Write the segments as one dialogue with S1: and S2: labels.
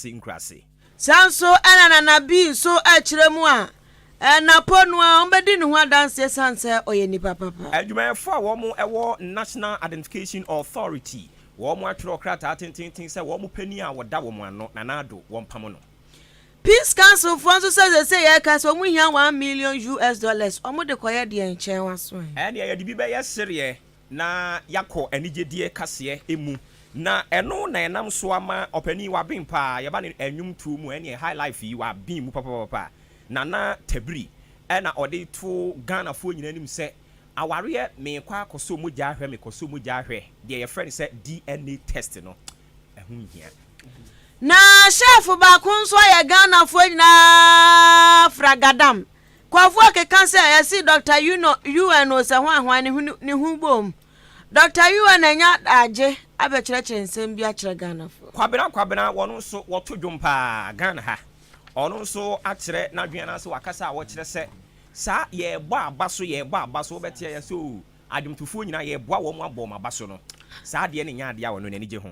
S1: Nkuraase.
S2: Saa nso na Nana Bii nso kyerɛ mu a, Napo no ara wɔbɛdi ne ho adanseɛ ɛsiane sɛ ɔyɛ nipa papa.
S1: Adwumayɛfoɔ a wɔn wɔ National Identification Authority wɔn atwerɛ krataa tententen sɛ wɔn panin a wɔda wɔn ano, Nana Addo, wɔmpamo no.
S2: Peace Council foɔ nso sɛ seesei yɛreka sɛ wɔn hia $1 million US dollars wɔn de kɔyɛ deɛn kyɛn waso ɛ.
S1: Ɛnneɛ yɛde bi bɛyɛ sereɛ na yɛakɔ anigyedeɛ kaseɛ mu. Na ɛno na ɛnam so ama ɔpanin yi waben paa, yɛba no nnwomtoɔ mu a ɛneɛ high life yi waben mu papapapa. Nana Tabiri ɛna ɔde to Ghanafoɔ nyinaa anim sɛ awareɛ meekɔ akɔsɔ mogya ahwɛ mekɔsɔ mogya ahwɛ deɛ yɛfrɛ no sɛ DNA test no ɛho nhia.
S2: Na chef baako nso ayɛ Ghanafoɔ nyinaa fragadam. Nkurɔfoɔ keka sɛ yɛse Dɔkta UN o sɛ hwan hwan ne ho bom. Dɔkta UN anya adagye abɛkyerɛkyerɛ nsɛm bi akyerɛ Ghanafoɔ.
S1: Kwabena Kwabena wɔno nso wɔto dwom paa Ghana ha. Ɔno nso akyerɛ n'adwene anaasɛ wakasa a wɔkyerɛ sɛ saa yɛrebɔ aba so yɛrebɔ aba so wobɛte a yɛsɛ oo adwomtofoɔ nyinaa yɛreboa wɔn abɔ wɔn aba so no saa adeɛ no nyɛ adeɛ a ɔno n'ani gye ho.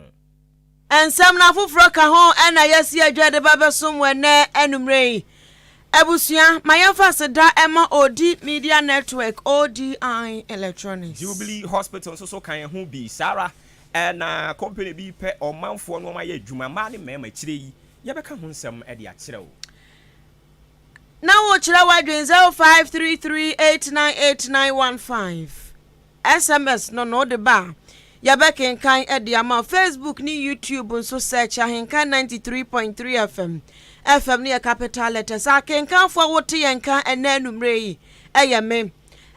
S2: Nsɛm no afoforɔ ka ho na yɛasi adwa de ba bɛsom wo ɛnnɛ anwummerɛ yi. Abusua, ma yɛmfa aseda mma Odi Media Network, ODI Electronics.
S1: Jubilee Hospital nso so ka yɛn ho bi. Saa ara na company bi pɛ ɔmanfoɔ na wɔayɛ adwuma, mmaa ne mmarima. Akyire yi, yɛbɛka ho nsɛm de akyerɛ wo.
S2: Na wokyerɛ w'adwene 0533898915. SMS no na wode ba a, yɛbɛkenkan de ama wo. Facebook ne YouTube nso search Ahenkan 93.3 FM. FM no yɛ capital letters. Akenkanfo a wote yɛn nka ɛnnɛ anwummere yi yɛ me,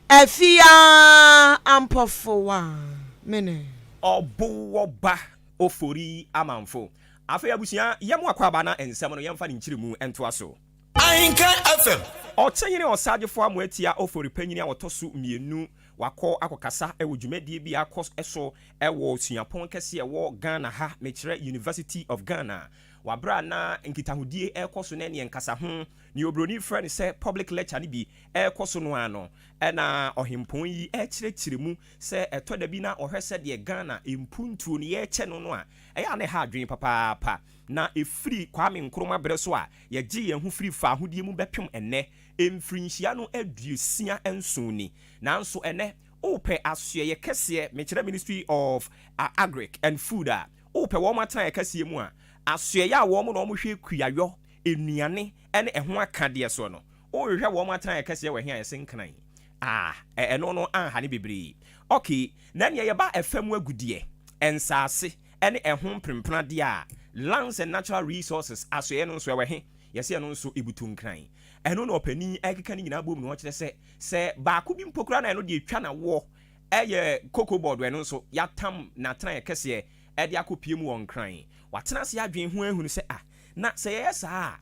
S2: Afia Ampɔfowa Mene.
S1: Ɔbowɔba Ofori Amanfo. Afei abusua, yɛ mo akwaaba na nsɛm no yɛmfa ne nkyerɛmu ntoa so.
S3: Ahenkan FM.
S1: Ɔkyehene Ɔsagyefo Amoatia Ofori Panyin a ɔtɔ so mmienu wakɔ akɔkasa wɔ dwumadie bi a akɔ so wɔ suapɔn kɛseɛ ɛwɔ Ghana ha, mekyerɛ University of Ghana, wɔ aberɛ a na nkitahodie rekɔ so na ɛneɛ nkasaho, nea obroni frɛ no sɛ public lecture no bi rekɔ so no ara no, ɛna ɔhempɔn yi rekyerɛkyerɛ mu sɛ ɛtɔ da bi na ɔhwɛ sɛdeɛ Ghana mpuntuo no yɛrekyɛ no no a, ɛyɛ a na ɛha adwene papaapa. Na ɛfiri Kwame Nkrumah berɛ so a yɛgyee yɛn ho firii faahodie mu bɛpem ɛnnɛ, mfirinhyia no 67 ni. Nanso ɛnnɛ, wopɛ asoɛeɛ kɛseɛ, mekyerɛ Ministry of Agric and Food a, wopɛ wɔn atenaeɛ kɛseɛ mu a, asoɛeɛ a wɔn na wɔhwɛ kuayɔ, nnuane ne ɛho akadeɛ soɔ no, wohwehwɛ wɔn atenaeɛ kɛseɛ wɔ he a yɛse Nkran? Ah, ɛno no anha ne bebree. Ok, na ɛneɛ yɛba ɛfa mu agudeɛ, nsaase ne ɛho mpremprenadeɛ a, Lands and Natural Resources asoɛeɛ no nso ɛwɔ he? Yɛse ɛno nso ɛbutu Nkran. Ɛno na ɔpanin ɛkeka ne nyinaa bom na ɔkyerɛ sɛ, sɛ baako bi mpo koraa na ɛno deɛ ɛtwa n'awoɔ ɛyɛ Cocoa Board ɛno nso yɛatam n'atenaeɛ kɛseɛ ɛde akɔpue mu wɔ Nkran. Watena ase adwene ho ahunu sɛ ah, na sɛ yɛyɛ saa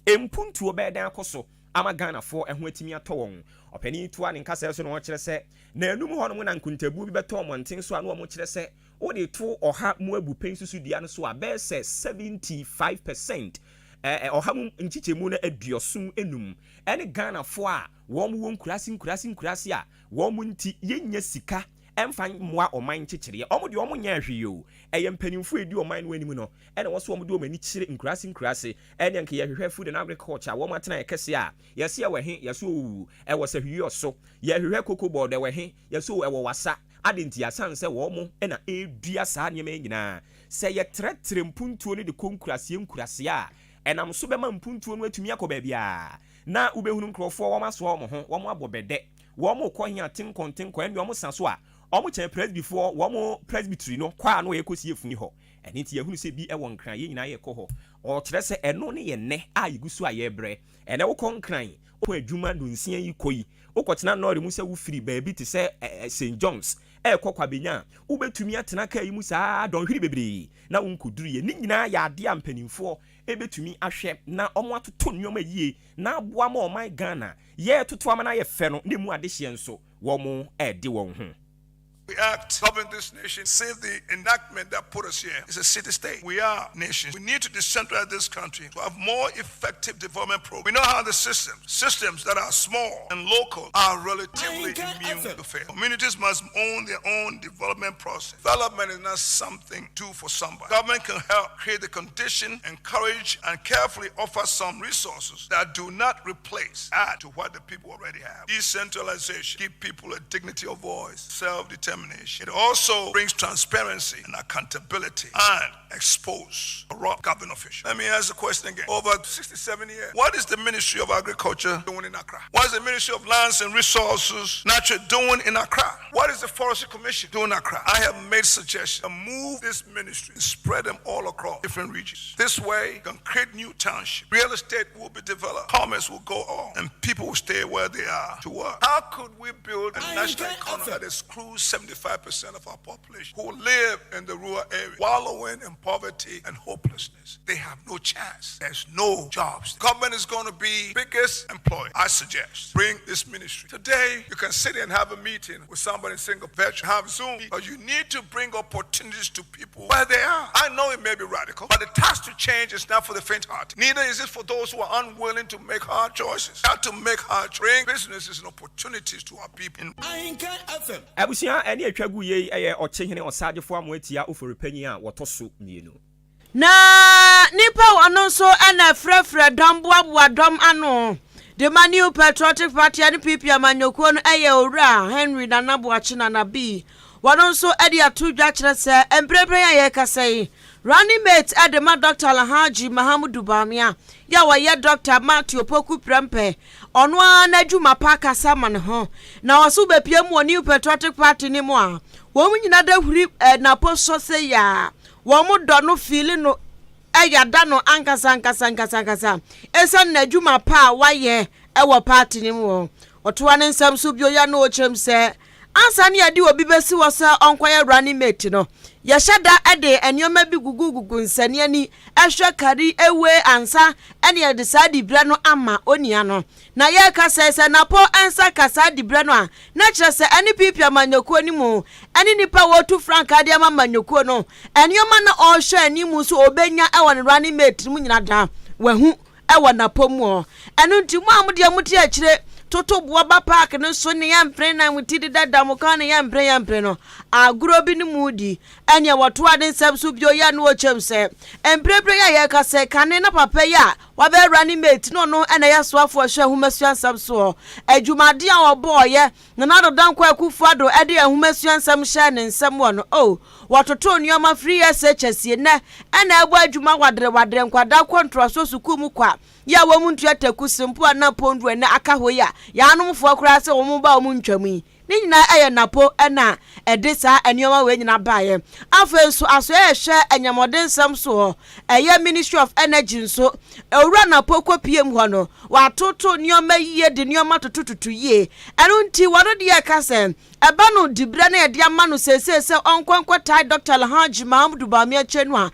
S1: a, mpuntuo bɛyɛ dɛn akɔ so ama Ghanafoɔ ho atumi atɔ wɔn. Ɔpanin yi toa ne nkasɛɛ so na ɔkyerɛ sɛ, Naanum hɔnom na nkontabuo bi bɛtɔ mmɔnten so a na wɔkyerɛ sɛ wode to ɔha mu abupɛn susudua no so a, bɛyɛ sɛ 75%, ɔha mu nkyekyɛmu no 75, ne Ghanafoɔ a wɔn wɔ nkuraase nkuraase nkuraase a wɔn nti yɛnnya sika mfa mmoa ɔman nkyekyereɛ. Wɔn deɛ wɔn nyɛɛ hwee o. Ɛyɛ mpanimfoɔ a ɛdi ɔman no anim no na ɛwɔ sɛ wɔde wɔn ani kyerɛ nkuraase nkuraase. Ɛnneɛ nka yɛhwehwɛ Food and Agriculture wɔn atenaeɛ kɛseɛ a, yɛse ɛwɔ he? Yɛse oo, ɛwɔ Sahwiɔso. Yɛhwehwɛ Cocoa Board ɛwɔ he? Yɛse oo, ɛwɔ Wassa. Adɛn nti? Asiane sɛ wɔn na ɛredua saa nneɛma yi nyinaa. Sɛ yɛtrɛtrɛ mpuntuo no de kɔ nkuraseɛ nkuraseɛ a, ɛnam so bɛma mpuntuo no atumi akɔ baabiara. Na wobɛhunu nkurɔfoɔ, wɔasoa wɔn ho, wɔabɔ bɛdɛ, wɔrekɔ he a tenkɔntenkɔn, ɛnneɛ wɔsa so a, wɔkyɛn Presbyfoɔ, wɔn presbytery no kɔ a na wɔrekɔsie funu hɔ. Ɛno nti yɛahunu sɛ bi wɔ Nkran, yɛn nyinaa yɛrekɔ hɔ. Ɔkyerɛ sɛ ɛno ne yɛn nnɛ a yɛgu so a yɛrebrɛ. Ɛnnɛ wokɔ Nkran, wokɔ adwuma nnɔnsia yi kɔ yi, wokɔtena lɔre mu sɛ wofiri baabi te sɛ Saint John's rekɔ Kwabenya a, wobɛtumi atena kaa yi mu saa ara dɔnhwere bebree na wonkɔduruiɛ. Ne nyinaa yɛ adeɛ a mpanimfoɔ bɛtumi ahwɛ na wɔatoto nneɛma yie na aboa ma ɔman Ghana yɛretoto ama no ayɛ fɛ no ne mu adehyeɛ nso wɔrede wɔn ho.
S4: We act govern this nation, save the enactment that put us here. It's a city state. We are nations. We need to decentralize this country to have more effective development programs. We know how the systems, systems that are small and local, are relatively immune to fail. Communities must own their own development process. Development is not something do for somebody. Government can help create the condition, encourage, and carefully offer some resources that do not replace, add to what the people already have. Decentralization give people a dignity of voice, self-determination. It also brings transparency and accountability and expose corrupt government officials. Let me ask the question again. Over 67 years, what is the Ministry of Agriculture doing in Accra? What is the Ministry of Lands and Resources Natural doing in Accra? What is the Forestry Commission doing in Accra? I have made suggestions to move this ministry and spread them all across different regions. This way, you can create new townships. Real estate will be developed, commerce will go on, and people will stay where they are to work. How could we build a national economy that excludes 75% of our population who live in the rural area, wallowing in poverty and hopelessness? They have no chance. There's no jobs. Government is going to be biggest employer. I suggest bring this ministry. Today, you can sit and have a meeting with somebody in Singapore, have Zoom, but you need to bring opportunities to people where they are. I know it may be radical, but the task to change is not for the faint-hearted. Neither is it for those who are unwilling to make hard choices. How to make hard choices, bring businesses and opportunities to our people.
S1: Abusua, ɛne atwa gu yei ɛyɛ Ɔkyehene Ɔsagyefo Amoatia Ofori Panyin a wɔtɔ so mmienu.
S2: Na nipa ɔno nso ɛna frɛfrɛ dɔm boaboa dɔm ano de ma New Patriotic Party ne NPP amanyɔkuo no ɛyɛ Owura Henry Nana Boakye Nana B. Wɔn nso ɛde ato dwa kyerɛ sɛ mprempren a yɛrekasa yi, running mate ɛde ma Dr Alhaji Mahamudu Bawumia yɛ a wɔyɛ Dr Matthew Opoku Prempeh, ɔno ara n'adwuma pa kasa ma ne ho na ɔso bepie mu wɔ New Patriotic Party ne mu a wɔn nyinaa da huri napo so sɛ yaa wɔn mo dɔ no fiili no ɛyɛ da no ankasa ankasa ankasa ankasa ɛsiane n'adwuma pa a wayɛ ɛwɔ party ne mu. Wɔ ɔtoa ne nsɛm so bio ya no, ɔkyerɛm sɛ ansa ne yɛde obi bɛsi hɔ sɛ ɔnkɔyɛ running mate no, yɛhyɛ da de nneɛma bi gugugugu nsani ani ɛhwɛ kari ewe ansa ɛne yɛde saa dibrɛ no ama onua no. Na yɛreka sɛ Napo nsa ka saa dibrɛ no a, na kyerɛ sɛ ɛne NPP amanyɔkuo no mu ɛne nipa a wɔtu frankaa de ama amanyɔkuo no, nneɛma na ɔrehwɛ anim nso ɔbɛnya ɛwɔ ne running mate mu nyina da wahu ɛwɔ Napo mu hɔ. Ɛno nti mu a mo deɛ mo te akyire toto boɔ ba park no so ne yɛmpere na mo ti deda da mo kan ne yɛmpere yɛmpere no agorɔ bi ne mu di. Ɛnea wɔto ade nsɛm so bio yɛ no, wɔkyɛm sɛ mprempren a yɛreka sɛ kane na papa yi a wabɛyɛ running mate no, ɔno ɛna yɛ soafoɔ hwɛ ahomasua nsɛm soɔ. Adwumaden a wɔbɔɔyɛ Nana Addo Dankwa Akufo Addo ɛde ahomasua nsɛm hyɛ ne nsɛm wɔ no o, wɔtoto nneɛma firi SHS nnɛ ɛna ɛbɔ adwuma wadere wadere nkwadaa kɔ ntoaso sukuu mu kɔ a yɛ a wɔn mu ntua taku simpo a na pondu ɛnɛ aka hɔ yi a yɛanomfoɔ koraa sɛ wɔn ba wɔn ntwam yi ne nyinaa ɛyɛ Napo ɛna ɛde saa nneɛma wei nyinaa baeɛ. Afei nso asoɛ ɛhwɛ ɛnyamɔden nsɛm so hɔ, ɛyɛ Ministry of Energy nso, Owura Napo kɔ pie mu hɔ no, watoto nneɛma yie de nneɛma totototo yie. Ɛno nti wɔn deɛ ka sɛ ɛba no dibrɛ no yɛde ama no seesei sɛ ɔnkɔ nkɔtae Dr Alhaji Mahamudu Bawumia akyi no a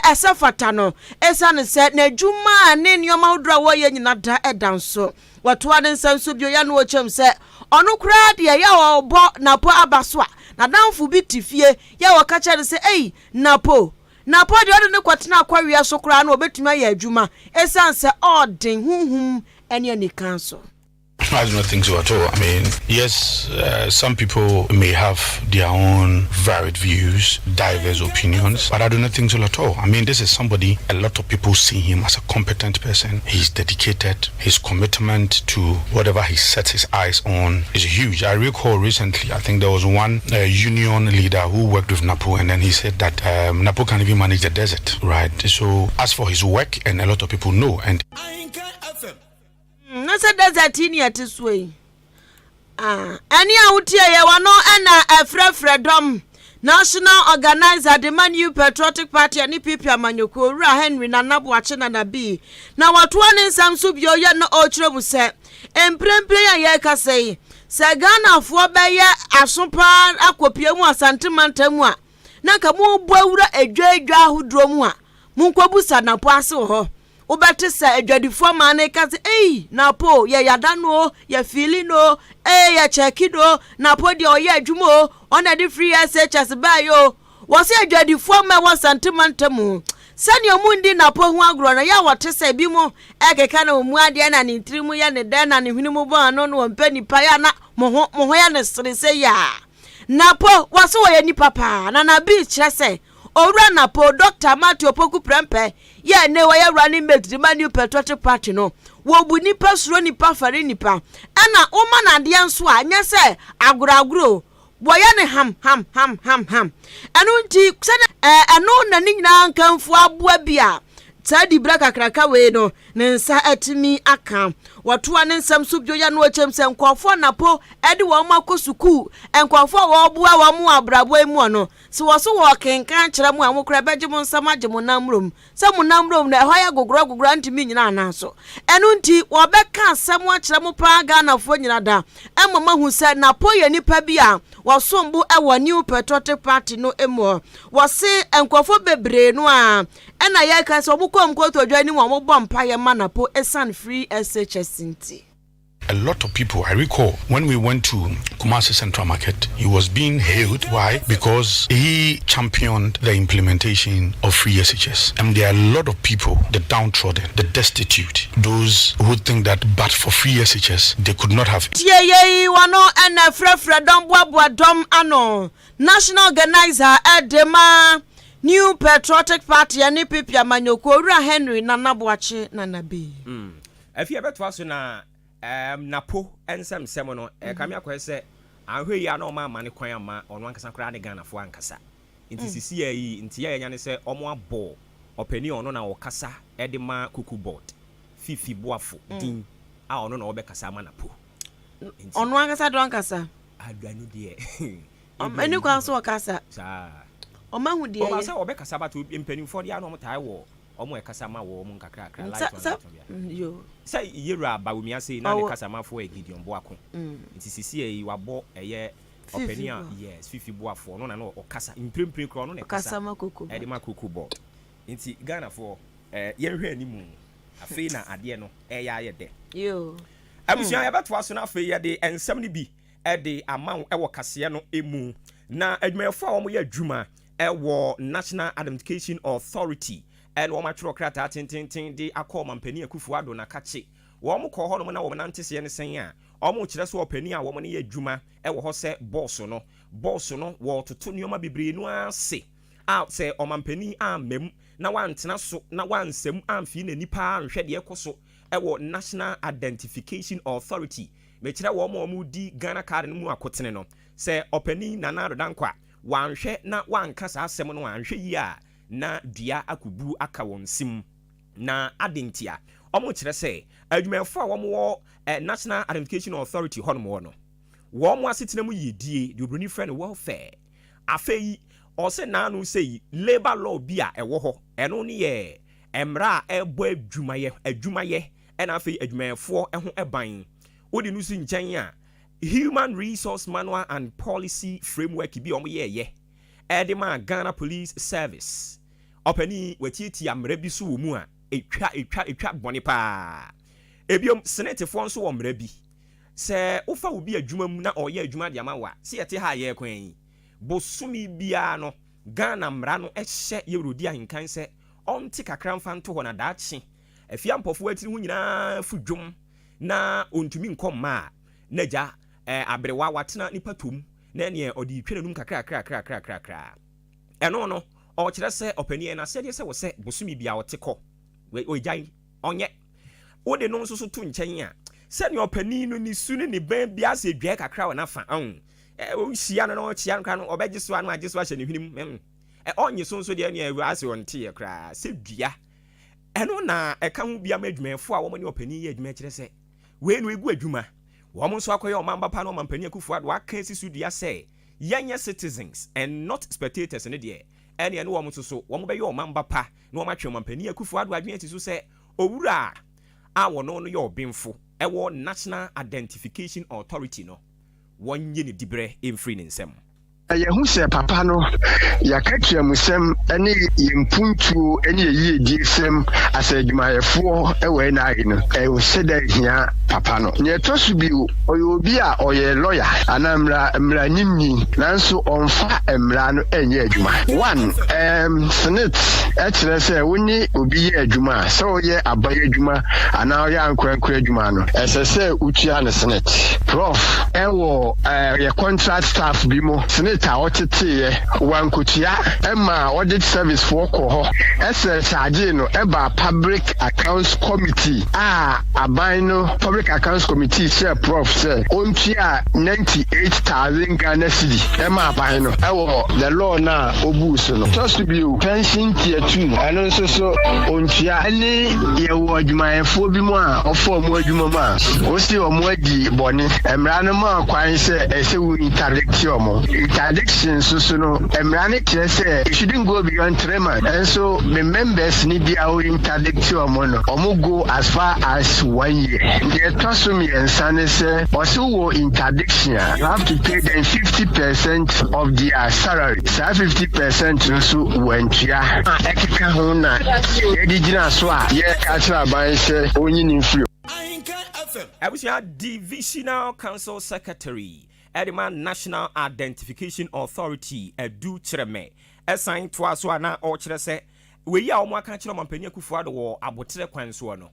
S2: ɛsɛ fata no, ɛsiane sɛ n'adwuma a ne nneɛma ahodoɔ a wɔyɛ nyina da ɛda nso. Wɔtoa ne nsɛm so bio yɛ no, wɔkyɛm sɛ ɔno koraa deɛ yɛ a ɔbɔ Napo aba so a, n'adamfo bi te fie yɛ a wɔka kyerɛ no sɛ, "Ei, Napo, Napo deɛ ɔde ne kɔtena akɔwia so koraa no, wɔbɛtumi ayɛ adwuma," ɛsiane sɛ ɔɔden honhom ne anikan so.
S5: I do not think so at all. I mean, yes, some people may have their own varied views, diverse opinions, but I do not think so at all. I mean, this is somebody, a lot of people see him as a competent person. He's dedicated. His commitment to whatever he sets his eyes on is huge. I recall recently, I think there was one union leader who worked with Napo, and then he said that Napo can't even manage the desert, right? So, as for his work, and a lot of people know, and
S2: Na sɛ desert yi ne ɛte so yi, ɛne a wotie yɛ wɔ no ɛna ɛfrɛfrɛ dɔm national organizer de ma New Patriotic Party ne NPP amanyɔkuo, Owura Henry Nana Boakye Nana Bii. Na wɔtoa ne nsɛm so bio yɛ no, ɔrekyerɛ mu sɛ mprempren a yɛrekasa yi, sɛ Ghanafoɔ bɛyɛ aso paa akɔpie mu Asante mantam mu a, na nka mobɔ awura edwa edwa ahodoɔ mu a, monkɔbusa Napo ase wɔ hɔ. Wobɛte sɛ adwadifoɔ maa no reka sɛ, Ei, Napo, yɛyada no o, yɛfiili no o, ei, yɛkyɛɛke no o, Napo deɛ ɔyɛ adwuma o, ɔno na ɛde free SHS baeɛ o. Wɔse adwadifoɔ mma ɛwɔ Asante mantam mu, sɛdeɛ wɔn nni Napo ho agorɔ no, ɛyɛ a wɔte sɛ ebinom rekeka na wɔn mu adeɛ na ne tiri mu yɛ ne dɛ na ne hwene mu bɔn ano na wɔmpɛ nnipa, yɛ a na mo ho mo ho yɛ no sere sɛ yi a. Napo, wɔse wɔyɛ nnipa paa, na Nabil kyerɛ sɛ Owura Napo, Dɔkta Matthew Opoku Prempeh, yɛ a nnɛ ɔyɛ running mate de ma New Patriotic Party no, wɔbu nnipa, suro nnipa, fɛre nnipa, ɛna woma no adeɛ nso a, nyɛ sɛ agorɔ-agorɔ o, wɔyɛ no ham ham ham ham ham. Ɛno nti, sɛdeɛ ɛno na ne nyinaa nkamfo aboa bi a saa diberɛ kakraka wei no ne nsa atumi aka. Wɔtoa ne nsɛm so bio yɛ no ɔkyɛm sɛ nkurɔfoɔ Napo de wɔn akɔ sukuu, nkurɔfoɔ a wɔboa wɔn wɔ abrabɔ yi mu no, Sɛ wɔso wɔrekenkan kyerɛ mo a, mo koraa ɛbɛgye mo nsam agye mo nan mmrom. Sɛ mo nan mmrom no, ɛhɔ ayɛ gogorɔgogorɔ a ɛntumi nnyina anan so. Ɛno nti, wɔbɛka asɛm akyerɛ mo paa Ghanafoɔ nyina da ma moahu sɛ Napo yɛ nipa bi a wɔsom bo wɔ New Patriotic Party no mu. Wɔse nkurɔfoɔ bebree no ara na yɛreka sɛ wɔkɔ wɔn nkotodwe anim a wɔbɔ mpaeɛ ma Napo ɛsiane free SHS nti.
S5: A lot of people, I recall when we went to Kumasi Central Market, he was being hailed. Why? Because he championed the implementation of free SHS. And there are a lot of people, the downtrodden, the destitute, those who think that but for free SHS, they could not have.
S2: Tie yei, wɔno na ɛfrɛfrɛ dɔm boaboa dɔm ano, National Organiser de ma New Patriotic Party, NPP amanyɔkuo, Owura Henry Nana Boakye Nana Bey.
S1: Afei ɛbɛtoa so na ɛɛm Napo nsɛmsɛm no ɛkame akɔyɛ sɛ anhwɛ yie a na wɔn amma no kwan amma ɔno ankasa koraa ne Ghanafoɔ ankasa. Nti sisi a yi nteɛ a yɛanya ne sɛ wɔn abɔ ɔpanin a ɔno na ɔkasa de ma Cocoa Board, Fifi Boafo din a ɔno na ɔbɛkasa ama Napo. Nti.
S2: Ɔno ankasa de ɔnkasa.
S1: Ɛno deɛ.
S2: Ɛni kwan so ɔkasa.
S1: Saa.
S2: Ɔma hu deɛ
S1: yɛ. Ɔba sɛ ɔbɛkasa but mpanimfoɔ deɛ a na wɔn taa wɔ Ɔmo ɛkasa ma wɔn nkakrakra light on light on bia. Sɛ yewura Bawumia sei na ne kasamafoɔ yɛ Gideon Boako nti sisiɛ yi wabɔ ɛyɛ ɔpanin a yes Fifi Boafoɔ ɔno na na ɔkasa mprempren koraa ɔno na ɛkasa ɛde ma Cocoa Board nti Ghanafoɔ ɛɛ yɛnhwɛ animu afei na adeɛ no ɛyɛ ayɛ dɛ. Abusua yɛbɛtoa so na afei yɛde nsɛm no bi de ama wo wɔ kaseɛ no mu. Na adwumayɛfoɔ a wɔyɛ adwuma wɔ National Identification Authority na wɔatwerɛ krataa tententen de akɔ Ɔmampanin Akufo Addo n'akakye. Wɔn kɔɔ hɔnom na wɔn nanteseɛ ne sɛn a wɔrekyerɛ sɛ ɔpanin a wɔn ne yɛ adwuma wɔ hɔ sɛ bɔɔso no, bɔɔso no wɔretoto nneɛma bebree no ara ase a sɛ ɔmampanin amma mu na wantena so na wansa mu amfii n'ani paa anhwɛ deɛ ɛrekɔ so wɔ National Identification Authority Mekyerɛ wɔn a wɔredi Ghana card no mu akotene no, sɛ Ɔpanin Nana Addo Dankwa wanhwɛ na wanka saa asɛm no a, anhwɛ yie a na dua akɔbu aka wɔn sim. Na aden ntia? Wɔkyerɛ sɛ adwumayɛfoɔ a wɔwɔ National Identification Authority hɔnom hɔ no, wɔn asetena mu yiedie, deɛ oburoni frɛ no welfare, afei ɔse naano sei labour law bi a ɛwɔ hɔ, ɛno ne yɛ mmara a ɛbɔ adwumayɛ, adwumayɛ ɛna afei adwumayɛfoɔ ho ban. Wode no si nkyɛn a, Human Resource Manual and Policy Framework bi a wɔyɛeɛ de maa Ghana Police Service, ɔpanin yi watiatia mmara bi so wɔ mu a ɛtwa ɛtwa ɛtwa bɔne pa ara. Ɛbiom, Senetefoɔ nso wɔ mmara bi. Sɛ wofa obi adwuma mu na ɔreyɛ adwuma de ama wo a, sɛ yɛte ha a yɛreko yi, bosome biara no, Ghana mmara no hyɛ yɛwura odi ahenkan sɛ ɔnte kakra mfa nto hɔ na daakye Afiampɔfoɔ atiri ho nyinaa fu dwom na ɔntumi nkɔ mma a, n'agya, eh, aberewa, watena nipa tɔ mu na ɛneɛ ɔde retwa n'anum kakrakrakrakrakrakra. Ɛno no, ɔrekyerɛ sɛ ɔpanin ɛyɛ n'asɛdeɛ sɛ wɔ sɛ bosome biara ɔte kɔ. Wei, ɔgyae, ɔnyɛ. Wode no nso so to nkyɛn a, sɛdeɛ ɔpanin no ne su ne ne bɛn biara sɛ dwae kakra wɔ n'afa, ɔn, eh, wohyia no na ɔkyea no koraa no, ɔbɛgye so a na wagye so ahyɛ ne hwenem, mm, eh, ɔnnye so nso deɛ ɛneɛ awuraa se ɔnteeɛ koraa, sɛ dua. Ɛno na ɛka ho bi ama adwumayɛfo a wɔne ɔpanyin yɛ adwuma kyerɛ sɛ wei no egu adwuma. Wɔn nso akɔyɛ ɔman ba pa na Ɔmanpanin Akufo Addo aka asi so dua sɛ yɛnyɛ citizens and not spectators no deɛ, ɛne ɛne wɔn nso so wɔbɛyɛ ɔman ba pa na wɔatwe Ɔmanpanin Akufo Addo adwene asi so sɛ owura a ɔno no yɛ ɔbenfo wɔ National Identification Authority no wɔnnye ne diberɛ mfiri ne nsam.
S6: Yɛahu sɛ papa no, yɛakatuamusɛm ne yɛn mpuntuo ne yɛn yiediesɛm as adwumayɛfoɔ wɔ NIA no, ɛhyɛ da hia papa no. Nea ɛtɔ so bio, ɔyɛ obi a ɔyɛ lɔya anaa mmara mmaranimni, nanso ɔmfa mmara no nyɛ adwuma. One, um, SSNIT kyerɛ sɛ wo ne obi yɛ adwuma a, sɛ woyɛ aban adwuma anaa woyɛ ankorankoro adwuma no, ɛsɛ sɛ wotua no SSNIT. Prof. Wɔ yɛ contract staff bi mo SSNIT a ɔteteeɛ, wankotua ma audit service foɔ kɔ hɔ sɛ chargee no baa public accounts committee a aban no public accounts committee hyɛɛ Prof sɛ ɔntua 98,000 Ghana cedi ma aban no wɔ the law no a ɔbuu so no. Tɔ so bio, pension tier 2 ɛno nso so ɔntua. Ɛne yɛwɔ adwumayɛfoɔ bi mo a ɔfa wɔn adwuma mu a ɔsi wɔn adi bɔne. Mmara no ma kwan sɛ ɛsɛ wo interdict wɔn. Interdiction nso so no, mmara no kyerɛ sɛ it shouldn't go beyond 3 months. Ɛnso me members ni bi a wo interdict wɔn no, wɔn go as far as one year. Deɛ ɛtɔ so mmiɛnsa ne sɛ, ɔsɛ wɔ interdiction a, you have to pay them 50% of their salary. Saa 50% no nso wɔantua. A ɛkeka ho na yɛde gyina so a yɛka kyerɛ aban sɛ ɔnyi ne mfiri.
S1: Abusua, Divisional Council Secretary ɛde ma National Identification Authority, Adu Kyerɛmɛ, ɛsan toa so a na ɔrekyerɛ sɛ wei a wɔn aka kyerɛ Ɔmampanin Akufo Addo wɔ abotrɛ kwan soɔ no,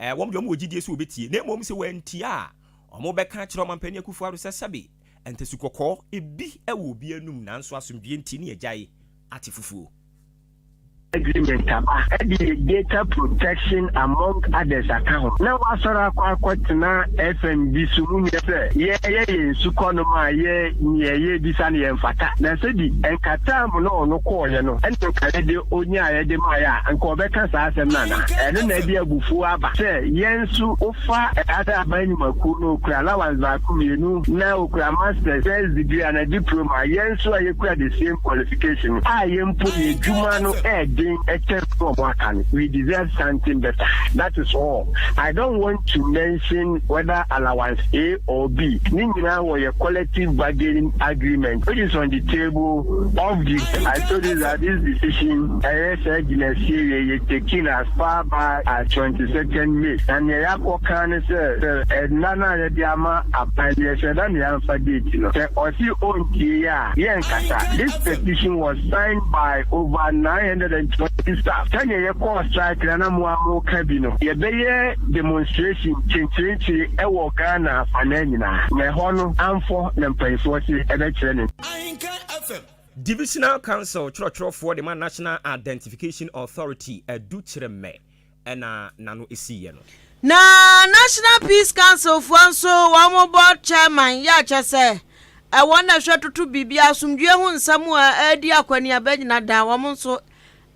S1: wɔn deɛ, wɔn wɔ gyidie sɛ wɔbɛtie, na mmom sɛ wɔantie a, wɔn bɛka kyerɛ Ɔmampanin Akufo Addo sɛ sɛbe ntasu kɔkɔɔ ebi ɛwɔ obi anum, nanso asomdwie nti ne agyae ate fufuo.
S6: Agreement aba ɛde yɛ data protection among others aka ho na wasɔre akɔ akɔtena FM bi so mu nyɛ sɛ yɛyɛ yɛn sukɔ nom a yɛ neɛ yɛbisa no yɛmfata na sɛbi nkataa mu na ɔno kɔɔyɛ no, ɛne nka yɛde onya a yɛde maayɛ a nka ɔbɛka saa asɛm no ana. Ɛno na ɛde abufuo aba sɛ yɛn nso wofa ada aban nnwumakuo no, okura allowance baako mmienu na okura masters first degree ana diploma. Yɛn nso a yɛkura the same qualification a yɛn mpo yɛ adwuma no ɛɛden ɛkyɛn ɔmo aka no, we deserve something better. That is all. I don't want to mention whether allowance A or B. Ne nyinaa wɔ yɛ collective bargaining agreement which is on the table of the. I told you that this decision, ɛyɛ sɛ gyinasie yɛ yɛ taking as far back as 22nd May, na nea yɛakɔka ne sɛ ɛnna no a yɛde ama aban deɛ sɛ ɛda nea yɛamfa date no sɛ ɔsi ɔntie a yɛnkasa. This petition was signed by over 920 staff. Sɛnea yɛkɔɔ strike na na mo a moka bi no, yɛbɛyɛ demonstration kyenkyerenkyere ɛwɔ Ghana afanan nyinaa na ɛhɔ no amfɔ na mpanyinfoɔ se ɛbɛkyerɛ ne.
S1: Divisional Council twerɛtwerɛfoɔ de ma National Identification Authority, Adu Kyerɛmɛ, ɛna n'ano esiiɛ no.
S2: Na National Peace Council foɔ nso wɔn board chairman yɛ akyɛ sɛ ɛwɔ na ɛhwɛ toto biribi asomdue ho nsɛm a ɛredi akɔneaba nyina da wɔn nso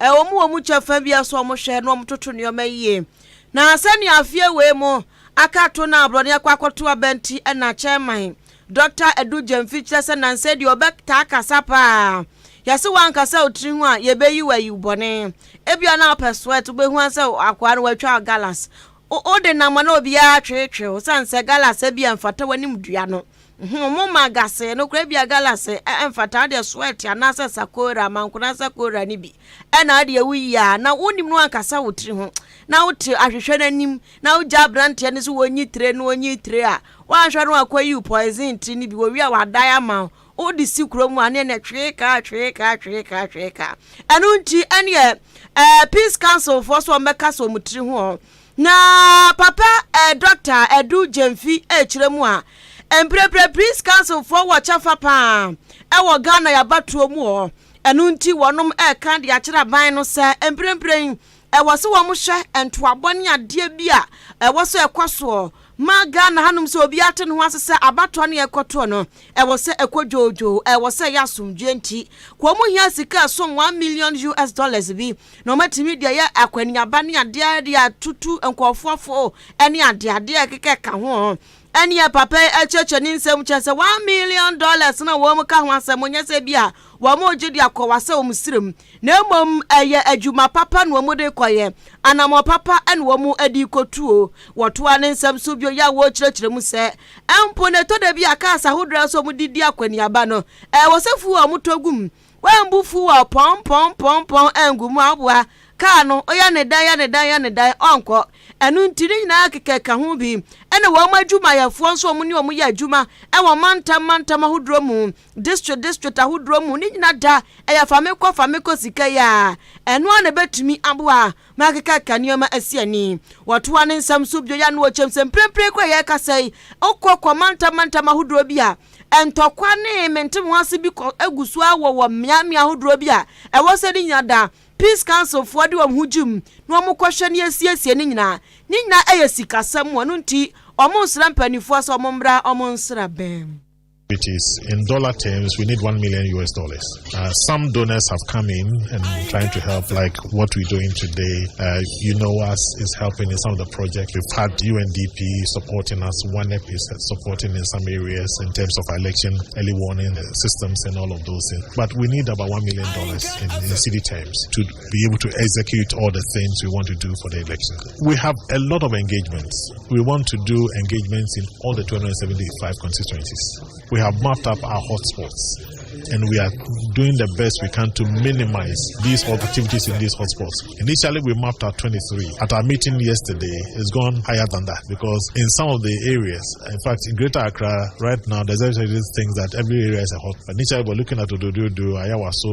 S2: ɛwɔ mu wɔ mu kyɛfa bi so wɔn hwɛ na wɔn toto nneɛma yie. Na sɛnea afie wei mu aka to na aborɔne akɔ akɔto abɛnti, ɛna chairman Dr Adu Gyamfi kyerɛ sɛ nansɛ deɛ ɔbɛtaa kasa paa yɛse wankasa otiri ho a yɛbɛyi wɔ ayi bɔne. Ebia na ɔpɛ sweat, wobɛhu sɛ akoa no watwa galas, wode nam na obiara tweetwee wo sane sɛ galas ebia mfata w'anim dua no mo ma gase no kora bia galas ɛmfata deɛ sweat anaasɛ sakora mankona sakora no bi ɛna adeɛ woyi a na wonim no ankasa wo tiri ho na wote ahwehwɛ n'anim na wogya aberanteɛ no so wɔnyi tire no wɔnyi tire a woanhwɛ no akɔ yi poison tiri no bi wɔwi a wadae ama wo, wode si kurom a ne ɛnɛ twee kaa twee kaa twee kaa twee kaa. Ɛno nti ɛneɛ Peace Council foɔ so ɔmmɛka sɛ ɔmo tiri ho na papa Dr Adu Gyamfi ɛkyerɛ mu a mprɛprɛ Peace Council foɔ wɔ kyɛfa paa ɛwɔ Ghana yɛabatoɔ mu hɔ. Ɛno nti wɔnom ɛka de akyerɛ aban no sɛ mprɛmprɛ yi ɛwɔ sɛ wɔn hwɛ ntoabɔ ne adeɛ bi a ɛwɔ sɛ ɛkɔ soɔ ma Ghana hanom sɛ obi ate ne ho ase sɛ abatoɔ ne ɛkɔtoɔ no ɛwɔ sɛ ɛkɔ dwoodwoo, ɛwɔ sɛ ɛyɛ asomdwe. Nti kɔn mu hia sika ɛsom US$1 million bi na wɔatumi deɛ ɛyɛ akwaniaba ne adeɛ de atutu nkɔɔfoɔ fo ne adeadeɛ kekɛ ka ho. Ɛneɛ papa yi akyerɛkyerɛ ne nsɛm kyerɛ sɛ $1 million na wɔn ka ho asɛm nyɛ sɛ bi a wɔn regye de akɔ wasɛ wɔn srem, na mmom ɛyɛ adwuma papa na wɔn de kɔyɛ, anammɔ papa na wɔn de kɔtuo. Wɔtoa ne nsɛm so bio yɛ a wɔrekyerɛkyerɛ mu sɛ mpo na ɛtɔ da bi a cars ahodoɔ nso wɔn de di akɔneaba no, ɛwɔ sɛ fuel a wɔtɔ gu mu. Wɔambu fuel pɔnpɔnpɔnpɔn angu mu aboa kaa no, ɔyɛ ne dan, yɛ ne dan, yɛ ne dan, ɔnkɔ. Ɛno nti ne nyinaa keka ka ho bi. Ɛna wɔn adwumayɛfoɔ nso, wɔn ne wɔn yɛ adwuma ɛwɔ mantam mantam ahodoɔ mu, district district ahodoɔ mu, ne nyinaa da ɛyɛ famekɔ famekɔ sika yi a ɛno a na ɛbɛtumi aboa ma akeka ka nneɛma asi ani. Wɔtoa ne nsɛm so bio yɛ no wɔkyɛm sɛ mprempren kɔ yɛ kasa yi, wokɔ kɔ mantam mantam ahodoɔ bi a, ntɔkwa ne mente ho ase bi kɔ agu so awɔ wɔ mmeammea ahodoɔ bi a ɛwɔ sɛ ne nyinaa da Peace Council foɔ de wɔn ho gyim na wɔn kɔhwɛ ne asiesie ne nyinaa. Ne nyinaa ɛyɛ sikasɛm. Wɔn nti wɔn nsra mpanimfoɔ sɛ wɔn mmra wɔn nsra bɛn.
S7: It is in dollar terms, we need US$1 million. Some donors have come in and trying to help, like what we're doing today. UNOWAS is helping in some of the projects. We've had UNDP supporting us. WANEP is supporting in some areas in terms of election early warning systems and all of those things. But we need about $1 million in cedi terms to be able to execute all the things we want to do for the election. We have a lot of engagements. We want to do engagements in all the 275 constituencies. We have mapped up our hotspots and we are doing the best we can to minimize these activities in these hotspots. Initially, we mapped out 23. At our meeting yesterday, it's gone higher than that because in some of the areas, in fact, in Greater Accra right now, there's actually things that every area is a hot. Initially, we're looking at Odododiodio, Ayawaso,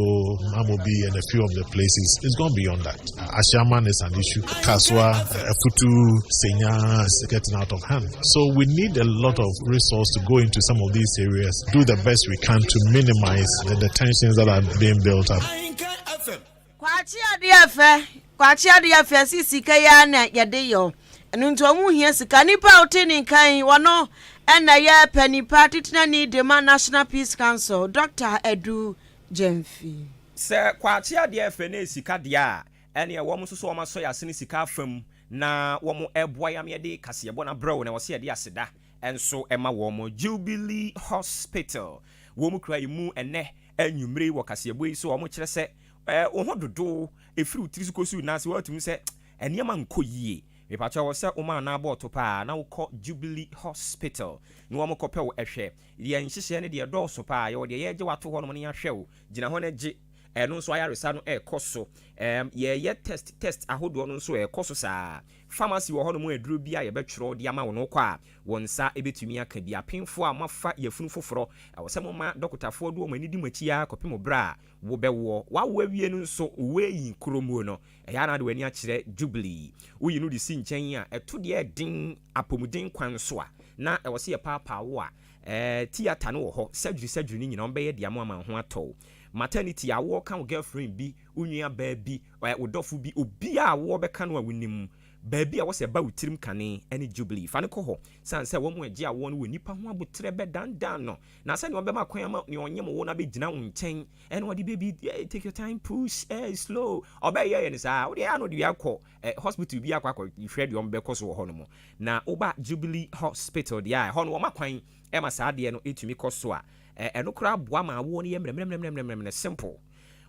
S7: Mamobi, and a few of the places. It's gone beyond that. Ashaiman is an issue. Kasoa, Efutu, Senya is getting out of hand. So we need a lot of resource to go into some of these areas, do the best we can to minimize the tensions that are being built up.
S2: Kwakye adeɛ fɛ, kwakye adeɛ fɛ si sika yi a na yɛde yɛ ɛno nti ɔmo hia sika. Nipa a ɔte ne nkan wɔno ɛna yɛ panipa titenani de ma National Peace Council, Dr Adu Gyamfi.
S1: Sɛ kwakye adeɛ fɛ ne sika deɛ a, ɛneɛ wɔn nso so wɔn asɔ yɛ ase ne sika afam na wɔn ɛboa yam yɛde kaseɛbɔ na brɛw na wɔsi yɛde aseda ɛnso ɛma wɔn. Jubilee Hospital wɔn mu kura emu ɛnɛ ɛnwumire wɔ kaseɛbɔ yi so. Wɔn kyerɛ sɛ wɔn ho dodo efiri tiri so kɔsi naase wɔatumi sɛ nneɛma nkɔ yie. Mipakyɛ wɔ sɛ wɔn a n'abɔ ɔto paa na wɔkɔ Jubilee Hospital na wɔn kɔpɛ wɔ ɛhwɛ. Deɛ nhyehyɛ no deɛ dɔɔso paa. Yɛwɔ deɛ yɛgye wato hɔ nom ne yɛahwɛ wo gyina hɔ no gye ɛno nso ayaresa no ɛrekɔ so. Yɛyɛ test test ahodoɔ no nso ɛrekɔ so saa. Pharmacy wɔ hɔnom, aduro bi a yɛbɛtwerɛ de ama wɔn kɔ a wɔn nsa bɛtumi aka bi. Apemfoɔ a moafa yafunu foforɔ, ɛwɔ sɛ moma dɔkotafoɔ de wɔn ani di mo akyi ara kɔpem berɛ a wobɛwoɔ. Wawo awie no nso, woayi kuromuo no, ɛyɛ ana de w'ani akyerɛ Jubilee. Woyi no de si nkyɛn a ɛto deɛ ɛden apɔmuden kwan so a na ɛwɔ sɛ yɛpaapaa wo a, theatre no wɔ hɔ, surgery surgery no nyinaa wɔbɛyɛ de ama ama ho atɔ. Maternity a wɔka wo girlfriend bi, wo nua baa bi, wo dɔfo bi, obiaa a wɔbɛka no a wonim baabi a wɔsɛ ba wo tirim kane ne Jubilee, fa no kɔ hɔ sane sɛ wɔn agye awoɔ no wɔ nipa ho abotrɛ bɛdandan no na sɛnea wɔbɛma kwan ama nea ɔnyɛ mo wo no abɛgyina wo nkyɛn ɛna wɔde baby, take your time, push slow. Ɔbɛyɛ yɛ no saa wode ɛyɛ no de akɔ hospital bi akɔ akɔhwɛ deɛ ɔmbɛkɔ so wɔ hɔ no mu. Na woba Jubilee Hospital deɛ a, ɛhɔ no wɔma kwan ɛma saa adeɛ no ɛtumi kɔ so a ɛno koraa boa ma awoɔ no yɛ mmerɛmmerɛmmerɛmmerɛ simple.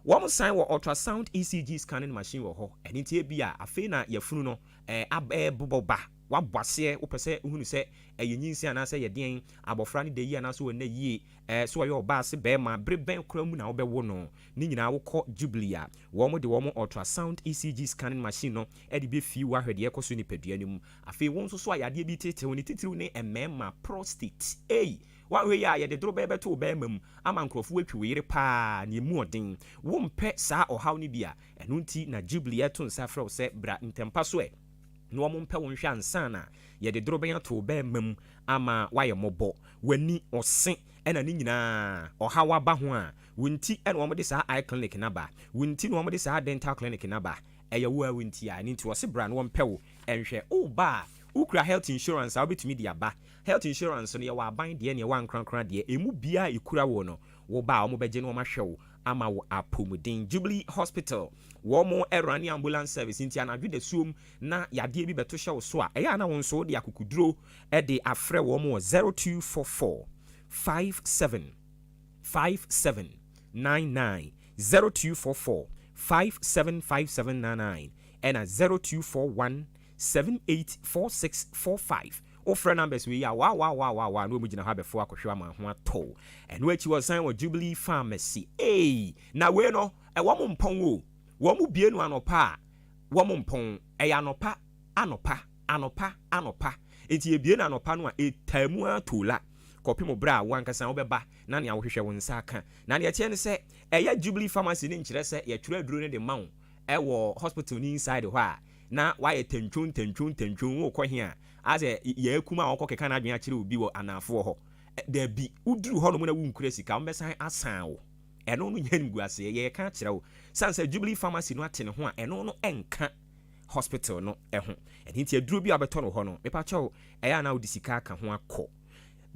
S1: Wɔn san wɔ ultrasound, ECG scanning machine wɔ hɔ. Ɛno nti ebi a afei na yɛfunu no ɛbobɔ ba wabɔ aseɛ, wopɛ sɛ wohunu sɛ ɛyɛ nyinsi anaasɛ yɛ deɛn, abɔfra no da yie anaasɛ wɔnna yie, so ɔyɛ ɔbaa se bɛrima, bere bɛn koraa mu na wobɛwo no, ne nyinaa wokɔ Jubilee a, wɔn de wɔn ultrasound, ECG scanning machine no ɛde bɛfie wɔ ahwɛ deɛ ɛkɔ so nipadua no mu. Afei wɔn nso so a yadeɛ bi tetew ne titiriw ne mmarima prostate ei, wahwɛ yi a yɛde doro bɛyɛ bɛto wo bɛrima mu ama nkurɔfoɔ atwi wo yere paa ne emu ɔden. Wompɛ saa ɔhaw no bi a, ɛno nti na Jubilee ɛto nsa frɛ wo sɛ bra ntɛmpa so ɛ na wɔn mpɛ wo nhwɛ ansa na yɛde doro bɛn ato wo bɛrima mu ama wayɛ mmɔbɔ. W'ani, ɔse ɛna ne nyinaa ɔhaw aba ho a, wo nti ɛna wɔn de saa eye clinic naba, wo nti na wɔn de saa dental clinic naba. Ɛyɛ wo a wo nti a, ɛno nti wɔse bra na wɔmpɛ wo ɛnhwɛ. Woba a wokura health insurance a, wobɛtumi de aba. Health insurance no, yɛwɔ aban deɛ ne yɛwɔ ankorankora deɛ. Ɛmu biara ɛkura wo no, wo ba a, wɔbɛgye no, wɔahwɛ wo. ama wo apɔmuden. Jubilee Hospital, wɔn mo ɛrun ambulance service, nti anadwo da suom na yadeɛ bi bɛto hyɛ wo so a, ɛyɛ ana wo nso wode akokoduro ɛde afrɛ wɔn wɔ 0244 57 57 99, 0244 575799 ɛna 0241 784645. Wofrɛ numbers wei a, wawawawawa na ɔmu gyina hɔ abɛfo akɔhwɛ ama ho atɔ. Ɛno akyi, wɔsan wɔ Jubilee Pharmacy. Ei, na wei no, ɛwɔ mo mpɔn o. Wɔn mu bie no anɔpa a, wɔn mo mpɔn. Ɛyɛ anɔpa anɔpa anɔpa anɔpa, nti ebie no anɔpa no a, ɛtaa mu atola kɔpem berɛ a wankasa wobɛba na nea wohwehwɛ wo nsa aka. Na neɛ ɛteɛ ne sɛ, ɛyɛ Jubilee Pharmacy ne nkyerɛ sɛ yɛtwerɛ aduro no de ma wo ɛwɔ hospital ne inside hɔ a, na wayɛ tantwon tantwon tantwon wokɔ he a, asɛ yɛakum a wɔkɔ keka no adwene akyerɛ obi wɔ anaafoɔ hɔ. Daabi, woduru hɔ nom na wonkura sika, wɔbɛsan asan wo. Ɛno no nyɛ nimguaseɛ, yɛyɛka akyerɛ wo sane sɛ Jubilee Pharmacy no ate ne ho a, ɛno no ɛnka hospital no ɛho. Ɛno nti aduro bi a wobɛtɔ no hɔ no, mepakyɛw, ɛyɛ a na wode sika aka ho akɔ.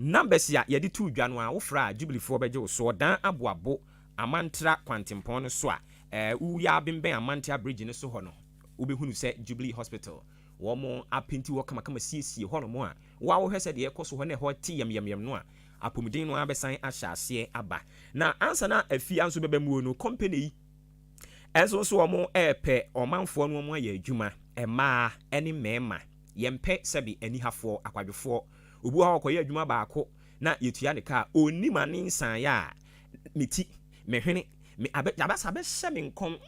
S1: Numbers a yɛde to dwa no a, wofrɛ a, Jubileefoɔ bɛgye wo so. Ɔdan aboabo Amantra kwantempɔn no so a, woyɛ abembɛn Amantra Bridge no so hɔ no, wobɛhunu sɛ Jubilee Hospital, wɔn apenti hɔ kamakama, siesie hɔ nom a woa wohwɛ sɛ deɛ ɛkɔ so hɔ na ɛhɔ te yamyamyam no a, apɔmuden no abɛsan ahyɛ aseɛ aba. Na ansa na afia nso bɛbɛ muo no, company yi ɛnso nso wɔn ɛɛpɛ ɔmanfoɔ no, wɔn ayɛ adwuma, mmaa ne mmarima. Yɛmpɛ sɛbi anihafoɔ, akwadwofoɔ. Obi wɔ hɔ a, ɔkɔyɛ adwuma baako na yɛtua ne kaa, onim ane nsan yɛ a me ti me hwene me abɛ abɛsa abɛhyɛ me nkɔm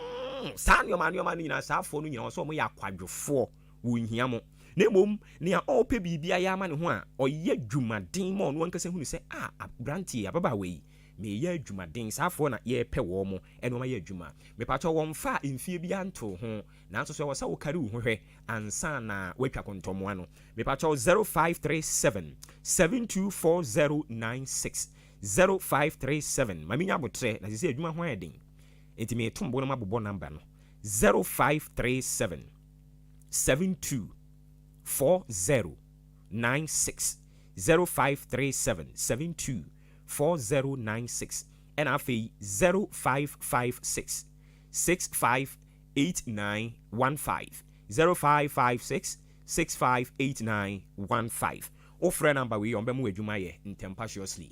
S1: saa nneɛma nneɛma no nyinaa. Saa afoɔ no nyinaa, wɔsɛ wɔn yɛ akwadwofoɔ, wɔnhia mo. Na mmom nea ɔrepɛ biribi ayɛ ama ne ho a, ɔyɛ dwumaden ma ɔno ankasa hunu sɛ a aberanteɛ, ababaawa yi, meyɛ adwumaden. Saa afoɔ na yɛrepɛ wɔn mo ɛna wɔn ayɛ adwuma. Mepakyɛ, wɔn fa mfie bi anto ho, nanso so ɛwɔ sɛ wokari wo ho hwɛ ansa na woatwa kontɔmmoa no. Mepakyɛw, 0537 724096, 0537. Ma menya abotrɛ na sɛ adwuma ho ayɛ den nti, meetom bo no mabobɔ number no: 0537 72 4096, 0537 72 4096, ɛna afei 0556 658915, 0556 658915. Wofrɛ number wei, ɔmbɛmu adwuma yɛ ntɛmpaciously.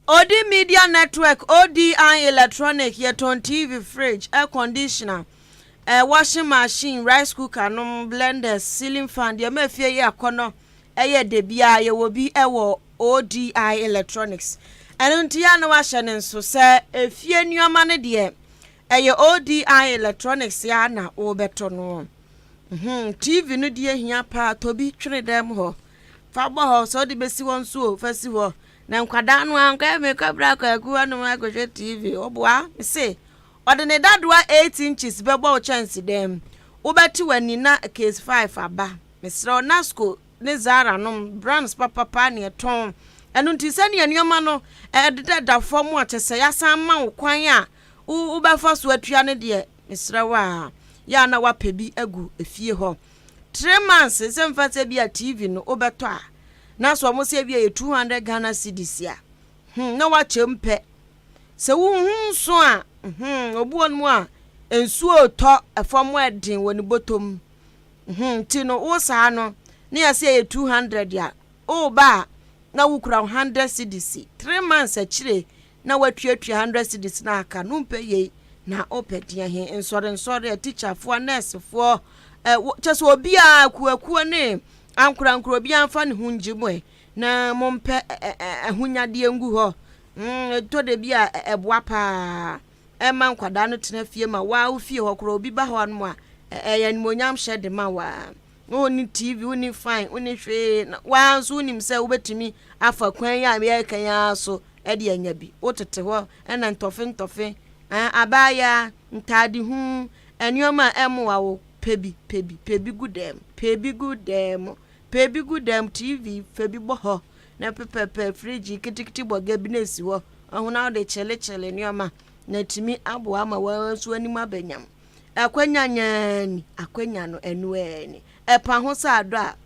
S2: Odi Media Network, ODI Electronic, yɛtɔn TV, fridge, air conditioner, washing machine, rice cooker nom, blenders, ceiling fan. Deɛ ma efie yɛ akɔnɔ ɛyɛ de bia, yɛwɔ bi ɛwɔ ODI Electronics. Ɛno nti yɛ na wahyɛ ne nso sɛ efie nneɛma no deɛ, ɛyɛ ODI Electronics ya na wɔbɛtɔ no. TV no deɛ, hia paa, tɔ bi twene dɛm hɔ, fa bɔ hɔ sɛ wode bɛsi hɔ nso o, fa si hɔ na nkwadaa no ankɔ mekɔ bra kwaku hɔnom akɔhwɛ TV. Ɔboa se ɔde ne dadoa 8 inches bɛbɔ wo kyɛnse dɛm, wobɛte w'ani na case 5 aba. Mesrɛ, Nasco ne Zara nom, brands papapa ne ɛtɔn. Ɛno nti, sɛnea nneɛma no ɛdedada fam a, kyɛ sɛ yɛasan ma wo kwan a wobɛfa so atua no deɛ, mesrɛ wo a, yɛ a na woapɛ bi agu efie hɔ. 3 months sɛ mfa sɛ bi a TV no wobɛtɔ a, na sɛ ɔmo sɛ bi a yɛ 200 Ghana cedis a, na wakyɛ mpɛ sɛ wohu nso a, obi wɔ no mu a nsuo tɔ ɛfam ɛden wɔ ne bɔtɔm nti no, wo saa no ne yɛ sɛ yɛ 200 a, woba a na wokura 100 cedis. 3 months akyire na watuatua 100 cedis na aka no. Mpɛ yei na wopɛ deɛ he nsɔre nsɔre, atikyafoɔ, nɛɛsefoɔ, kyɛ sɛ obiara, akuakuo ne ankorankora, obiara mfa ne ho ngye mu ɛ na mompɛ ahonyadeɛ ngu hɔ. Ɛtɔ da bi a, ɛboa paa, ɛma nkwadaa no tena fie ma waa wo fie hɔ koraa, obi ba hɔ nom a, ɛyɛ animonyam hyɛ de ma waa. Wonni TV, wonni fan, wonni hwee, waa nso wonim sɛ wobɛtumi afa kwan yi a yɛreka yi ara so ɛde anya bi. Wotete hɔ ɛna ntɔfe ntɔfe, abaayaa, ntaade hu, nneɛma a ɛmmoa wo. Pɛ bi, pɛ bi, pɛ bi gu dɛm, pɛ bi gu dɛm, pɛ bi gu dɛm. TV fɛ bi bɔ hɔ na pɛpɛpɛ, fridge kitikiti bɔ ga bi na esi hɔ ɔho na wode kyelekyele nneɛma na tumi aboa ama wɔn nso anim abɛnyam. Akwanya nyaani akwanya no, ɛno ani ɛpa ho sɛ adɔ a,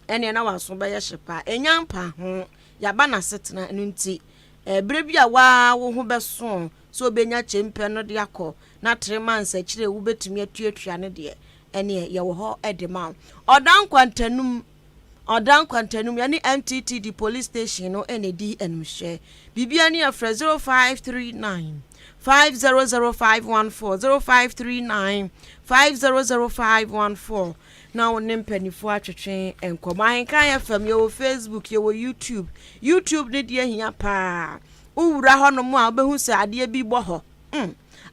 S2: ɛneɛ na waso bɛyɛ hye paa. Ɛnya mpa ho yaba n'asetena no nti, ɛberɛ bi a waa wo ho bɛso. sɛ wobɛnya kyempɛ no de akɔ na 3 months akyire wobɛtumi atuatua no deɛ, ɛneɛ yɛwɔ hɔ de ma wo. Ɔdan nkwantanum, Ɔdan nkwantanum, yɛne MTTD police station no ɛna ɛdi animhwɛ. Biribia ne yɛfrɛ 0539 500514, 0539 500514 na wo ne mpanimfoɔ atwetwe nkɔmmɔ. Ahenkan FM, yɛwɔ Facebook, yɛwɔ YouTube. YouTube ne deɛ hia paa. Wowura hɔnom a, wobɛhu sɛ adeɛ bi bɔ hɔ,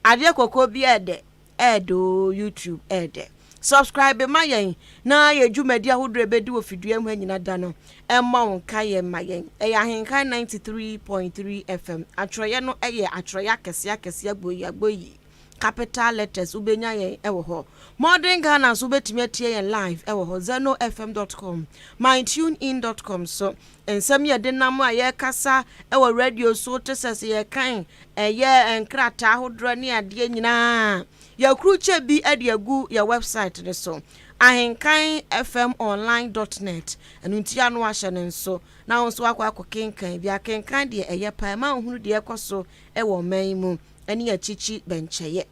S2: adeɛ kɔkɔɔ bi ɛɛdɛ ɛɛdɛ o. YouTube ɛɛdɛ. Subscribe ma yɛn na yɛ dwumadi ahodoɔ ɛbɛdi wɔ fidua mu ha nyina da no ɛmmɔ wo nka yɛn ma yɛn. Ɛyɛ Ahenkan 93.3 FM. Atwerɛeɛ no ɛyɛ atwerɛeɛ akɛseɛ akɛseɛ, agboyi agboyi, capital letters. Wobɛnya yɛn ɛwɔ hɔ. Modern Ghana nso wobɛtumi atie yɛn live ɛwɔ hɔ, zenofm.com, mytunein.com. So nsɛm yɛde nam a yɛrekasa ɛwɔ radio so te sɛ sɛ yɛkan ɛyɛ nkrataa ahodoɔ ne adeɛ nyinaa, yɛkurukyɛ bi de agu yɛ website ne so, ahenkanfmonline.net. Ɛno nti ano ahyɛ ne nso na wo nso akɔ akɔ kenkan bi. Akenkan deɛ ɛyɛ paa ma wohunu deɛ ɛkɔ so ɛwɔ ɔman yi mu ɛne akyikyi bɛnkyɛyɛ.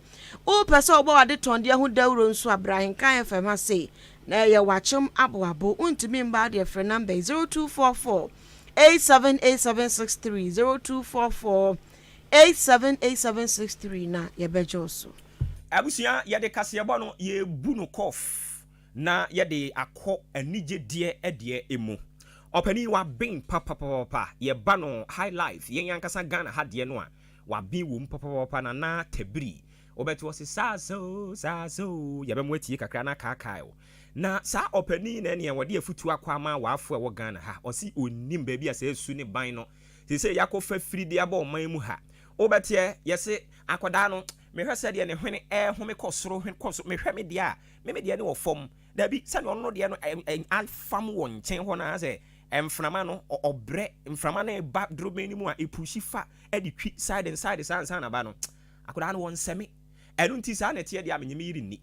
S2: Wopɛ sɛ wobɔ wade tɔndeɛ ho dawuro nso a, bra Ahenkan FM ase na ɛyɛ wakyem aboabo. Wontumi mba deɛ, frɛ number 0244 878763, 0244 878763 na yɛbɛgye wo so.
S1: Abusua, yɛde kaseɛbɔ no yɛbu no kɔf na yɛde akɔ anigyedeɛ ɛdeɛ mu. Ɔpanin waben papapapa. Yɛba no high life, yɛn ankasa Ghana ha deɛ no a, waben wɔ mu papapapa. Nana Tabiri, wobɛte wɔ se saa so saa so. Yɛbɛmo atie kakra na kaakae o. Na saa ɔpanin na ɛneɛ wɔde afutuo akɔ ama waafo a ɛwɔ Ghana ha. Ɔsi onim baabi a sɛ esu ne ban no sɛ yɛakɔfa firi de aba ɔman mu ha. Wobɛteɛ yɛse akwadaa no, mehwɛ sɛdeɛ ne hwene ɛhome kɔ soro, hwene kɔ soro. Mehwɛ me deɛ a, me deɛ ne wɔ fam. Dabi, sɛdeɛ ɔno no deɛ no afam wɔ nkyɛn hɔ no, sɛ mframa no ɔbrɛ mframa no ba dorobɛn no mu a, ɛpushi fa ɛde twi side and side saa nsa na ba no. Akwadaa no wɔ nsɛme. Ɛno nti saa na ɛteɛ deɛ a, menye me yere nni.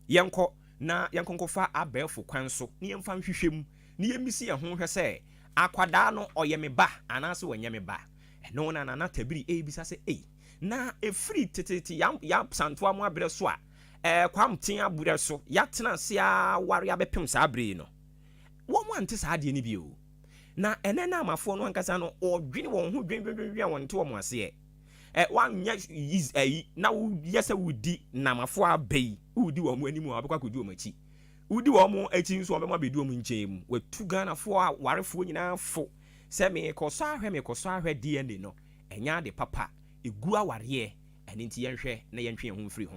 S1: Yɛnkɔ na yɛnkɔnkɔfa abɛɛfo kwan so na yɛmfa nhwehwɛ mu na yɛmmisi yɛn ho hwɛ sɛ akwadaa no ɔyɛ me ba anaasɛ wɔnyɛ me ba. Ɛno na Nana Tabiri ɛrebisa sɛ, ei, na ɛfiri tetete ya santoa mu aberɛ so a kwamten aberɛ so yɛatena ase aware abɛpem saa berɛ yi no, wɔn ante saa adeɛ no bio. Na ɛnɛ na amafoɔ no ankasa no ɔdwene wɔn ho dwendwendwen a wɔnte wɔn aseɛ. Wanyɛ yiz ɛyi na woyɛ sɛ wodi namafoɔ aba yi, wodi wɔn anim a, wɔbɛkɔ akɔdi wɔn akyi. Wodi wɔn akyi nso, wɔn bɛma abɛdi wɔn nkyɛn mu. Watu Ghanafoɔ a warefoɔ nyinaa fo sɛ mekɔ so ahwɛ, mekɔ so ahwɛ DNA no, ɛnyɛ ade papa, egu awareɛ. Ɛne nti yɛnhwɛ na yɛntwe yɛn ho mfiri ho.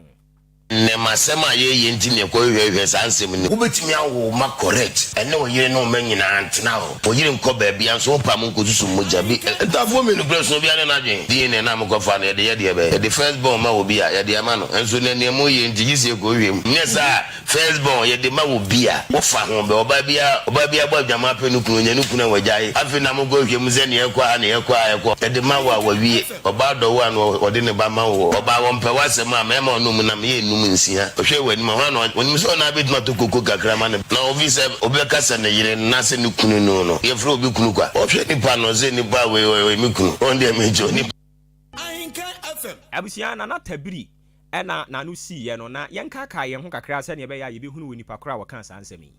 S3: Nnɛmasɛm a yɛyɛ nti ne ɛkɔhwehwɛhwɛ saa nsɛm no. Wobɛtumi awo ma correct ɛne wo yere ne wo mma nyinaa ntena hɔ. Wo yere nkɔ baabia nso wopa mo nkɔsusu mogya bi. Ntafoɔ mmienu kura sono biara ne n'adwene. DNA no a mokɔfa no yɛde yɛ deɛ bɛn? Yɛde first born ma obi a, yɛde ama no. Nso nɛ nea moyɛ nti gye sɛ yɛkɔhwehwɛ mu. Nyɛ saa a, first born yɛde ma obi a, wofa ho bɛ. Ɔbaa biara ɔbaa biara bɔ adwaman pɛ ne kunu, ɔnya ne kunu a wagyae. Afei na mokɔhwehwɛ mu sɛ nea ɛkɔ a nea ɛkɔ a ɛkɔ. Yɛde ma wo a, wawie. Ɔbaa dɔ wo a na ɔde ne ba ma wo. Ɔbaa wɔmpɛ w'asɛm a, mmarima a ɔne wɔn nam yɛ nnum nsia. Ɔhwɛ w'anim a, hwan na ɔnim sɛ ɔno ara bɛtumi atɔ koko kakra ama ne ba? Na ofi sɛ obi bɛka sɛ ne yere no anaasɛ ne kunu no no, yɛfrɛ obi kunu kwa. Ɔhwɛ nipa no sɛ nipa wei ɔyɛ me kunu, ɔno deɛ mekyɛ onipa.
S1: Abusua, Nana Tabiri ɛna n'ano siiɛ no, na yɛnkaakaa yɛn ho kakra sɛdeɛ ɛbɛyɛ a yɛbɛhunu wɔ nipa korɔ a wɔkaa saa nsɛm yi.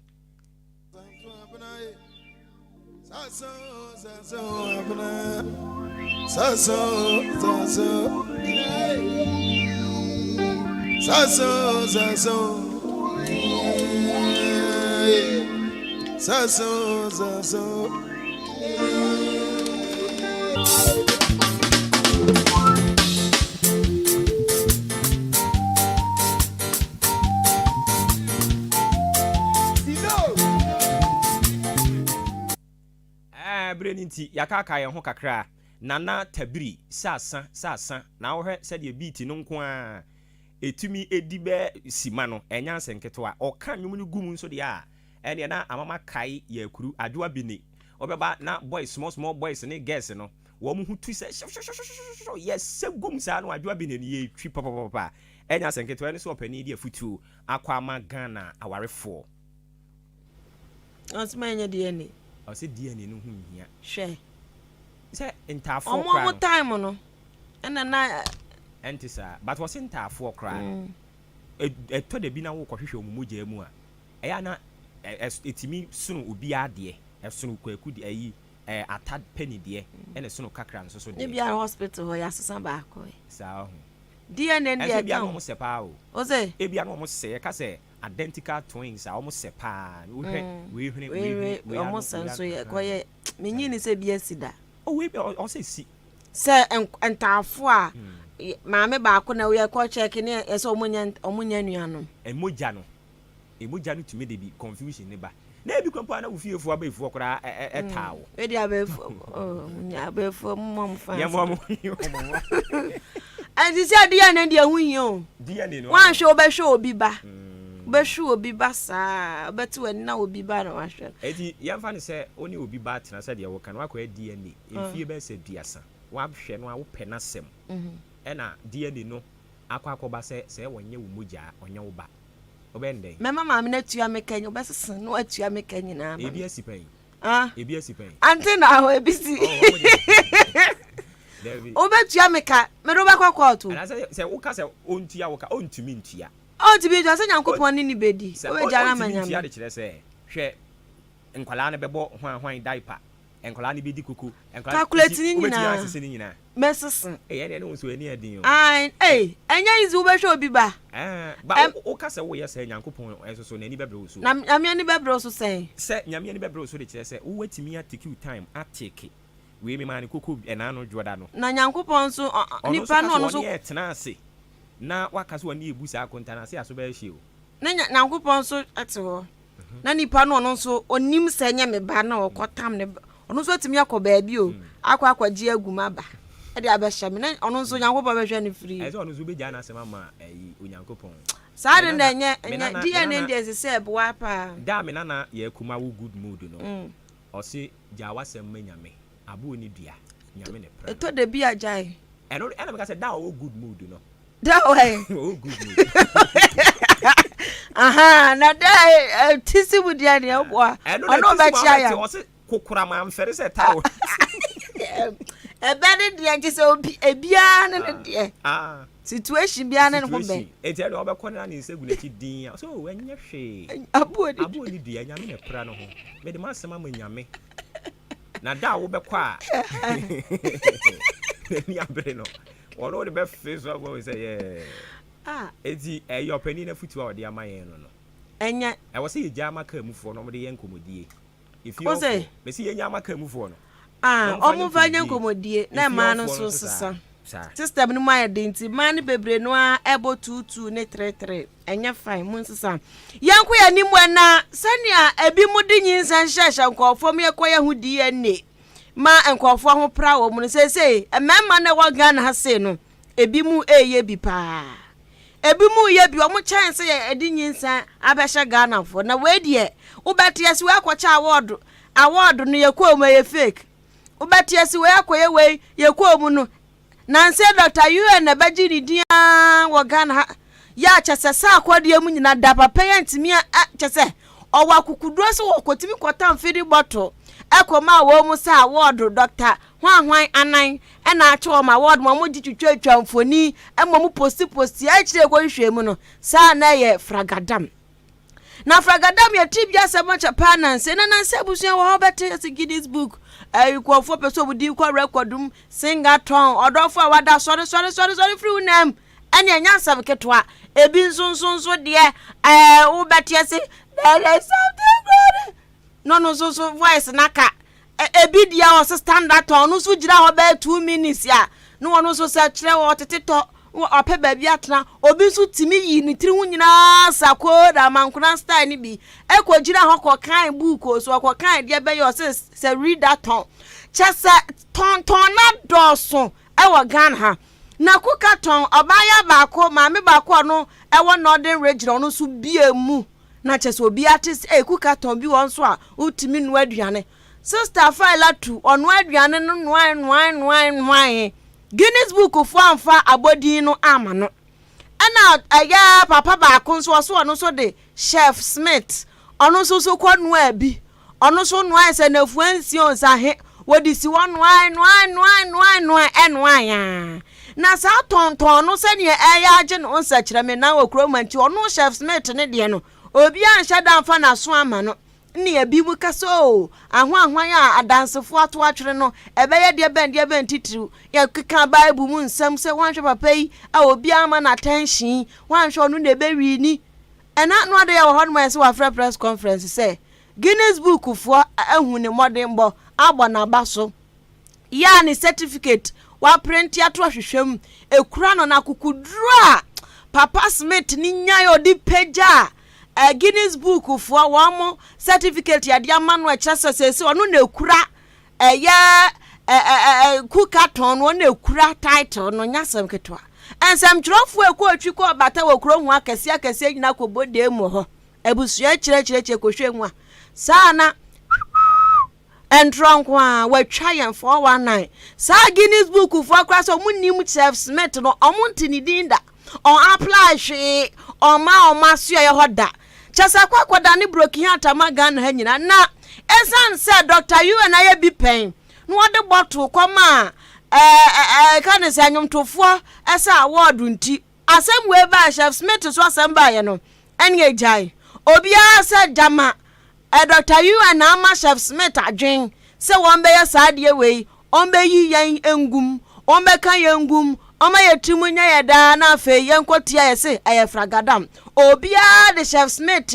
S1: Berɛ no nti yɛakaaka yɛn ho kakra. Nana Tabiri sɛ asa na wohwɛ sɛdeɛ beat no nko a ɛtumi ɛdi bɛ sima no, ɛnyɛ asɛ nketewa. Ɔka nnwom no gu mu nso deɛ a, ɛneɛ na amama kae yɛ akuru adwoa bi ne ɔbɛba na boys, small small boys ne girls no, wɔn ho tu sɛ hyɛhyɛhyɛhyɛhyɛ yɛsɛ gum saa no. Adwoa bi ne no yɛtwi papapapa, ɛnyɛ asɛ nketewa. Ɛno sɛ ɔpanin de afutuo akɔ ama Ghana awarefoɔ.
S2: Ɔsɛ ma ɛnyɛ DNA.
S1: Ɔsɛ DNA no ho nhia.
S2: Hwɛ.
S1: Sɛ ntaafoɔ
S2: ɔmo
S1: koraa
S2: ɔmo
S1: no
S2: time no ɛna na
S1: Ɛnte saa. But wɔse ntaafoɔ koraa no, ɛtɔ da bi na wokɔhwehwɛ wɔn mogyaa mu a, ɛyɛ a na ɛtumi sono obiara deɛ. Ɛsono Kwaku deɛ, ayi, Ata Penny deɛ, ɛna ɛsono Kakra nso so deɛ.
S2: Ebia hospital hɔ yɛasesa baako ɛ.
S1: Saa ho.
S2: DNA no
S1: Ɛnso
S2: deɛ
S1: ebia
S2: ɛka
S1: na
S2: o.
S1: wɔn sɛ paa o.
S2: Wo se?
S1: Ebia na wɔn sɛ, yɛka sɛ identical twins a, wɔn sɛ paa. Wohwɛ wei hwene,
S2: Wei
S1: wei hwene,
S2: hwene,
S1: wei ano,
S2: wɔn
S1: wei
S2: sɛ
S1: ano.
S2: nso yɛ kɔyɛ, menyi ni sɛ bi asi da.
S1: Oh, wei ɔsɛ si.
S2: Sɛ ntaafo a maame baako na yɛkɔ check ne yɛ sɛ wɔn nyɛ wɔn nyɛ nuanom.
S1: Mogya no, mogya no tumi de bi confusion ne ba. Na ebi kura mpo a na wo fiefoɔ abayifoɔ koraa taa wo.
S2: Wei deɛ abayifoɔ oh abayifoɔ mo mɔ mo fans.
S1: Yɛn mɔ mo mo.
S2: Ɛnti sɛ DNA deɛ ɛho hia o.
S1: DNA no.
S2: Wanhwɛ wobɛhwɛ obi ba. Wobɛhwɛ obi ba saa wobɛte w'ani na obi ba na wahwɛ no.
S1: Eti yɛmfa no sɛ wo ne obi ba atena sɛdeɛ woka no woakɔyɛ DNA mfie bɛyɛ sɛ duasa woahwɛ no a wopɛ n'asɛm ɛna DNA no akɔ akɔba sɛ sɛ ɔnyɛ wo mogya a ɔnyɛ wo ba wobɛyɛ no dɛn?
S2: Mɛma maame no atua me ka ɔbɛsesa na watua me ka nyinaa ama me.
S1: Ebi asi pɛn?
S2: Ah.
S1: Ebi asi pɛn?
S2: Ante na hɔ ebi si.
S1: Oh, ɔmo deɛ. Dabi.
S2: Wobɛtua me ka mede wobɛkɔ kɔɔto.
S1: Anaasɛ sɛ woka sɛ ɔntua wo ka ɔntumi ntua.
S2: Ɔntumi ntua sɛ Nyankopɔn ne ne bɛdi.
S1: Sɛ
S2: Wobɛgya no ama
S1: ɔntumi
S2: Nyame.
S1: ntua de kyerɛ sɛ hwɛ nkwadaa no bɛbɔ hwan hwan diaper Nkwadaa no bɛdi kuku. Nkwadaa
S2: Calculate
S1: nti
S2: ne
S1: wobɛtumi
S2: nyinaa.
S1: asese ne nyinaa.
S2: Mɛsese.
S1: Ei ɛnneɛ ne wo nso ani yɛ den o.
S2: Ae ei ɛnyɛ easy wobɛhwɛ obi ba.
S1: Ɛɛ ba
S2: Ɛm.
S1: wo woka sɛ woyɛ saa Nyankopɔn nso so n'ani bɛbrɛ wo so o.
S2: Na Nyame ani bɛbrɛ wo so sɛn?
S1: Sɛ Nyame ani bɛbrɛ wo so de kyerɛ sɛ wo watumi a take wo time atake wei memaa no koko ɛna ano dwoɔda no.
S2: Na Nyankopɔn nso ɔ ɔ
S1: Ɔno nso
S2: nipa
S1: ka
S2: no
S1: sɛ
S2: ɔno
S1: ɔne
S2: nso.
S1: yɛ tena ase na waka sɛ ɔne yɛ bu saa akonta no ase a so bɛyɛ hye o.
S2: Na Nya Nyankopɔn nso te hɔ. Na nipa no ɔno nso ɔnim sɛ ɛnyɛ me ba na ɔkɔtam ne ba ɔno nso atumi akɔ baabi o akɔ akɔgye agu mu aba ɛde abɛhyɛ me na ɔno nso Onyankopɔn bɛhwɛ no firi.
S1: Ɛsɛ ɔno nso bɛgyaa n'asɛm ama ɛyi Onyankopɔn.
S2: Saa de na ɛnyɛ ɛnyɛ DNA deɛ ɛsɛ sɛ ɛboa paa.
S1: Da a me nana yɛ kuma wo good mood no ɔse gyaa w'asɛm ma Nyame aboɔ ne dua Nyame ne pra no.
S2: Ɛtɔ da bi a gyae.
S1: Ɛno ɛna meka sɛ da a ɔwɔ good mood no.
S2: Da wɔ
S1: Ɔwɔ good mood.
S2: Aha na da ɛti si mu deɛ deɛ ɔboa.
S1: Ɛno na
S2: Ɔno
S1: ɛti si mu
S2: ɔbɛkyia
S1: abɛte
S2: ya.
S1: ɔse kokora ma mfɛre sɛ towel.
S2: Ɛbɛ ne deɛ nti sɛ obi ebiara ne ne deɛ.
S1: Ah.
S2: Situation biara ne ne ho bɛ.
S1: Situation. Eti ɛna ɔbɛkɔ na ne nsa gu n'akyi din a ɔsɛ oh ɛnyɛ hwee.
S2: Aboɔ ne
S1: Aboɔ ne dua Nyame na ɛpra no ho. Mede m'asɛm ama Nyame. Na da a wobɛkɔ a n'ani abere no, ɔno wode bɛfe so ama wo sɛ yɛɛ.
S2: Ah.
S1: Enti ɛyɛ ɔpanin no afotuo a ɔde ama yɛn no no.
S2: Ɛnyɛ.
S1: Ɛwɔ sɛ yɛgyaa ma kaa mufoɔ no wɔde yɛ nkɔmmɔdie. Efie
S2: Wo sɛ?
S1: hɔfoɔ. Mese yɛnyaa ma kaa mufoɔ no.
S2: Ah,
S1: Na wɔmfa nyɛ
S2: wɔmfa nyɛ
S1: nkɔmmɔdie.
S2: nkɔmmɔdie na
S1: Efie
S2: mmaa no
S1: hɔfoɔ
S2: nso
S1: no nso saa.
S2: nsesa.
S1: Saa.
S2: System no mu ayɛ den nti mmaa no bebree no ara ɛbɔ tuutuu ne tretre. Ɛnyɛ fine, monsesa. Yɛnkɔ yɛn anim ɛ na sɛnea ebinom de nyinsɛn hyehyɛ nkurɔfoɔ ma yɛkɔyɛ ho DNA ma nkurɔfoɔ ho pra wɔn no, seesei mmarima no ɛwɔ Ghana ha sei no, ebinom reyɛ bi paa. Ebinom reyɛ bi, wɔn kyɛn sɛ yɛde nyinsɛn abɛhyɛ Ghanafoɔ. Na wei deɛ, wobɛte ase wei akɔkyɛ award, award no yɛkɔɔ mu ɛyɛ fake. Wobɛte ase wei akɔyɛ wei, yɛkɔɔ mu no Nansɛ Dɔkta UN na bɛgye ne din aa wɔ Ghana ha yɛ a kyɛsɛ saa akɔdeɛ mu nyina da papa yi antumi a kyɛsɛ ɔwɔ akokoduro sɛ ɔkɔtumi kɔtam feeding bottle ɛkɔ maa wɔn mu sɛ award Dɔkta hwan hwan anan ɛna akyɛ wɔn award ma wɔn gye twitwatwa mfoni ɛma wɔn posti posti akyire kɔhwehwɛ mu no saa na ɛyɛ fragadam. Na Fragadam yɛ ti bi asɛm akyɛ paa nansa na nansa abusua wɔ hɔ bɛte ase Guinness book ɛyi nkurɔfoɔ pɛ sɛ wɔn din kɔ record mu singatɔn ɔdɔfo a wada sɔre sɔre sɔre sɔre firi wo nam ɛne ɛnyɛ asɛm ketewa ebi nso nso nso deɛ ɛɛ wobɛte ase there is something good na ɔno nso so voice n'aka Ebi deɛ ɔse standard tɔn ɔno nso gyina hɔ bɛyɛ 2 minutes a na ɔno nso sɛ kyerɛ ɔtete tɔ ɔpɛ baabi atena. Obi nso tumi yi ne tiri ho nyinaa sakoo da amankona style no bi ɛkɔ gyina hɔ kɔ kan book o so ɔkɔ kan deɛ bɛyɛ ɔse sɛ reader tɔn kyɛ sɛ tɔntɔn na dɔɔso ɛwɔ Ghana ha. Na kuka tɔn ɔbaaya baako maame baako ɔno ɛwɔ Northern Region ɔno nso bie mu. Na kyerɛ sɛ obiara te sɛ ee cookathon bi wɔ nso a wotumi noa aduane. Sister Faila tu ɔnoa aduane no noae noae noae noae. Guinness Book foɔ amfa abɔdin no amma no. Ɛna ɛyɛ papa baako nso ɔso ɔno nso de Chef Smith ɔno nso so kɔ noaa bi. Ɔno nso noae sɛ nafua nsia o nsa he wɔde si hɔ noae noae noae noae noae ɛnoae aa. Na saa tɔntɔn no sɛdeɛ ɛreyɛ agye ne ho nsɛkyerɛmena wɔ kurom ha nti, ɔno Chef Smith ne deɛ no, obiara nhyɛ da mfa n'aso ama no. Nna ebinom ka sɛ, 'Oo, ahoahoan a Adansefo ato atwene no, ɛbɛyɛ deɛ bɛn deɛ bɛn titiriw. Yɛkeka Bible mu nsɛm sɛ, 'Woanhwɛ papa yi a obiara amma no attention yi, woanhwɛ ɔno na ebewini. Ɛna ano ade yɛ wɔ hɔnom a ɛsɛ wɔafrɛ press conference sɛ Guinness Book foɔ ahu ne mmɔdenbɔ, abɔ n'aba so. Yɛ a ne certificate wɔaprente ato ahwehwɛ mu ekura no, na akokoduru a Papa Smith ne nyae a ɔde pagyaa eh, Guinness Book foɔ wɔn mo certificate yɛde ama no ɛkyerɛ sɛ seesei ɔno na ekura ɛyɛ ɛ kuka tɔn no, ɔno na ekura title no, nyɛ asɛm ketewa. Nsɛmtwerɛfoɔ ɛkɔ otwi kɔ ɔbata wɔ kuro ho akɛseɛ akɛseɛ nyinaa kɔbɔ dan mu wɔ hɔ. Abusua kyerɛkyerɛkyerɛ kɔhwɛ mu a saa na Ntorɔ nko ara, wɔatwa yɛn 419. Saa Guinness Book foɔ koraa sɛ wɔn nim Chef Smith no, wɔn nte ne din da. Ɔn apply hwee, ɔmma wɔn asoɛeɛ hɔ da. Kyɛ sɛ akɔ akɔda ne broken heart ama Ghana ha nyinaa. Na ɛsiane sɛ Doctor UN ayɛ bi pɛn na wɔde bottle kɔmaa ɛɛ ɛɛ ka ne sɛ nnwomtofoɔ sɛ award nti, Asɛm wei baeɛ, Chef Smith so asɛm baeɛ no, ɛne agyae. Obiara sɛ gyama ɛ Dɔkta Yuan na ama Chef Smith adwen sɛ wɔn bɛyɛ saa adeɛ wei, wɔn bɛyi yɛn ngum, wɔn bɛka yɛn ngum, wɔn ma yɛ tirim nyɛ yɛ daa na afei yɛn kɔ tia yɛ se ɛyɛ fragadam. Obiara de Chef Smith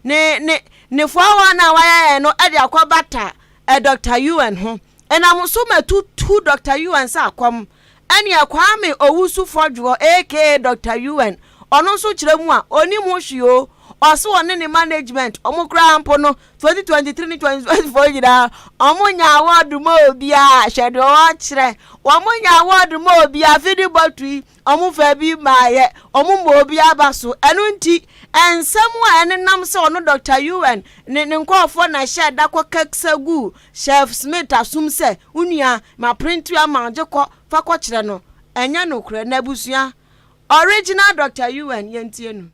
S2: ne ne ne 419 a wayɛ yɛn no de akɔ bata ɛ Dɔkta Yuan ho. Ɛnam so ma tutu Dɔkta Yuan sɛ akɔm. Ɛneɛ Kwame Owusu Fɔdwoɔ aka Doctor UN, ɔno nso kyerɛ mu a, ɔnnim ho hwee o. Ɔse ɔne ne management, ɔmo koraa mpo no, 2023 ne 2024 nyinaa, ɔmo nya award ma obiara, hwɛ deɛ ɔkyerɛ, wɔn nya award ma obiara, fidi bɔto yi, ɔmo fa bi maayɛ, ɔmo ma obiara ba so. Ɛno nti, nsɛm a ɛnenam sɛ ɔno Doctor UN ne ne nkorɔfoɔ na ɛhyɛɛ da kɔkasa guu Chef Smith asom sɛ, Wo nua, maprente ama wo, gye kɔ, fa kɔkyerɛ no. Ɛnyɛ nokorɛ. N'abusua. Original Doctor UN, yɛntie no.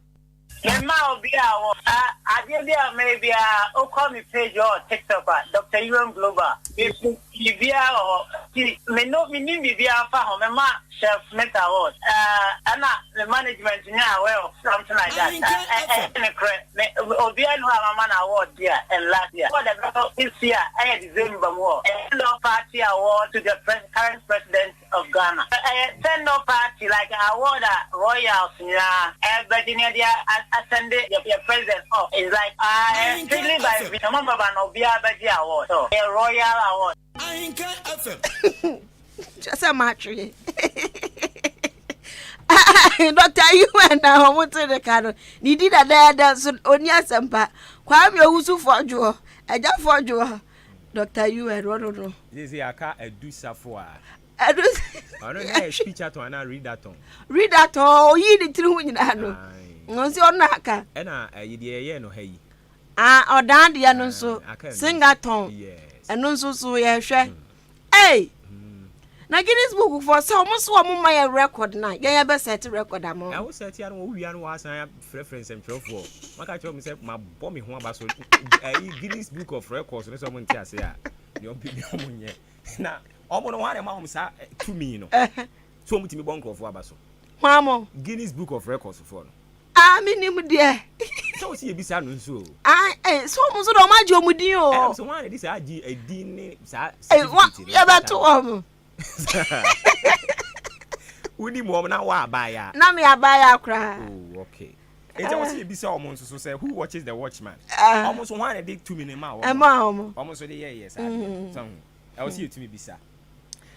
S8: Me ma obi a wɔ a adeɛ bi a mɛyɛ biara wokɔ me page hɔ wɔ tiktok a Doctor UN Global me post biribiara wɔ hɔ nti me no me nim biribiara fa ho me ma Chef Smith award ɛna me management nyɛ aware of something like that ɛyɛ nokorɛ me obiara ni hɔ a mama no award bi a and last year award ɛbɛkɔ this year ɛyɛ December mu hɔ ɛyɛ send off party award to the current president of Ghana ɛyɛ send off party like award a royals nyinaa ɛbɛgye ne ɛde asɛnde yɛ president off is like ɛyɛ strictly by ɔmo baba na obiara bɛgye award so ɛyɛ royal award.
S2: Kyerɛ sɛ matwe Dr. UN na wɔn te ne ka no ne di dadaada nso ɔni asɛmpa. Kwame Owusu Fɔdwoɔ, Agya Fɔdwoɔ, Dr. UN ɔno no.
S1: Sisi aka Adu Safo a.
S2: Adu.
S1: Ɔno na yɛ speechathon anaa readathon.
S2: Readathon oyi ne tiri ho nyinaa no. Nsi ɔno na aka.
S1: Ɛna ɛyi deɛ yɛyɛ no ha yi.
S2: Ah ɔdan deɛ no nso singathon ɛno nso so yɛhwɛ. Ei! Na Guinness Book foɔ sɛ wɔn so wɔn ma yɛ record na yɛn yɛ bɛ sɛte record ama wɔn.
S1: Na wo sɛte ano wɔn wia no wɔn asan frɛfrɛ nsɛmtwerɛfoɔ maka kyerɛ wɔn sɛ ma bɔ me ho aba so ɛyi Guinness Book of Records no sɛ wɔn nte ase a deɛ wɔn pɛ bi wɔn nyɛ na wɔn no wɔn a na ɛma wɔn saa tumi no so wɔn tumi bɔ nkurɔfoɔ aba so.
S2: Hwan mo?
S1: Guinness Book of Records foɔ no.
S2: Ah, me nim deɛ.
S1: Sɛ o si ebisa no nso o.
S2: Ah, eh, so wɔn nso de wɔn agye wɔn din o.
S1: Ɛna sɛ wɔn a na de saa agye edin ne saa certificate
S2: no. Yɛbɛto wɔn.
S1: Wodi mu wɔn na wɔ abaayaa.
S2: Na me abaayaa koraa.
S1: Oh, okay. Nti wɔn si ebisa wɔn nso so sɛ who watches the watchman. Wɔn nso wɔn a na de tumi ne ma wɔn.
S2: Ɛma wɔn.
S1: Wɔn nso de yɛ yɛ saa deɛ. Sɛ ho. Ɛwɔ si yɛtumi bisa.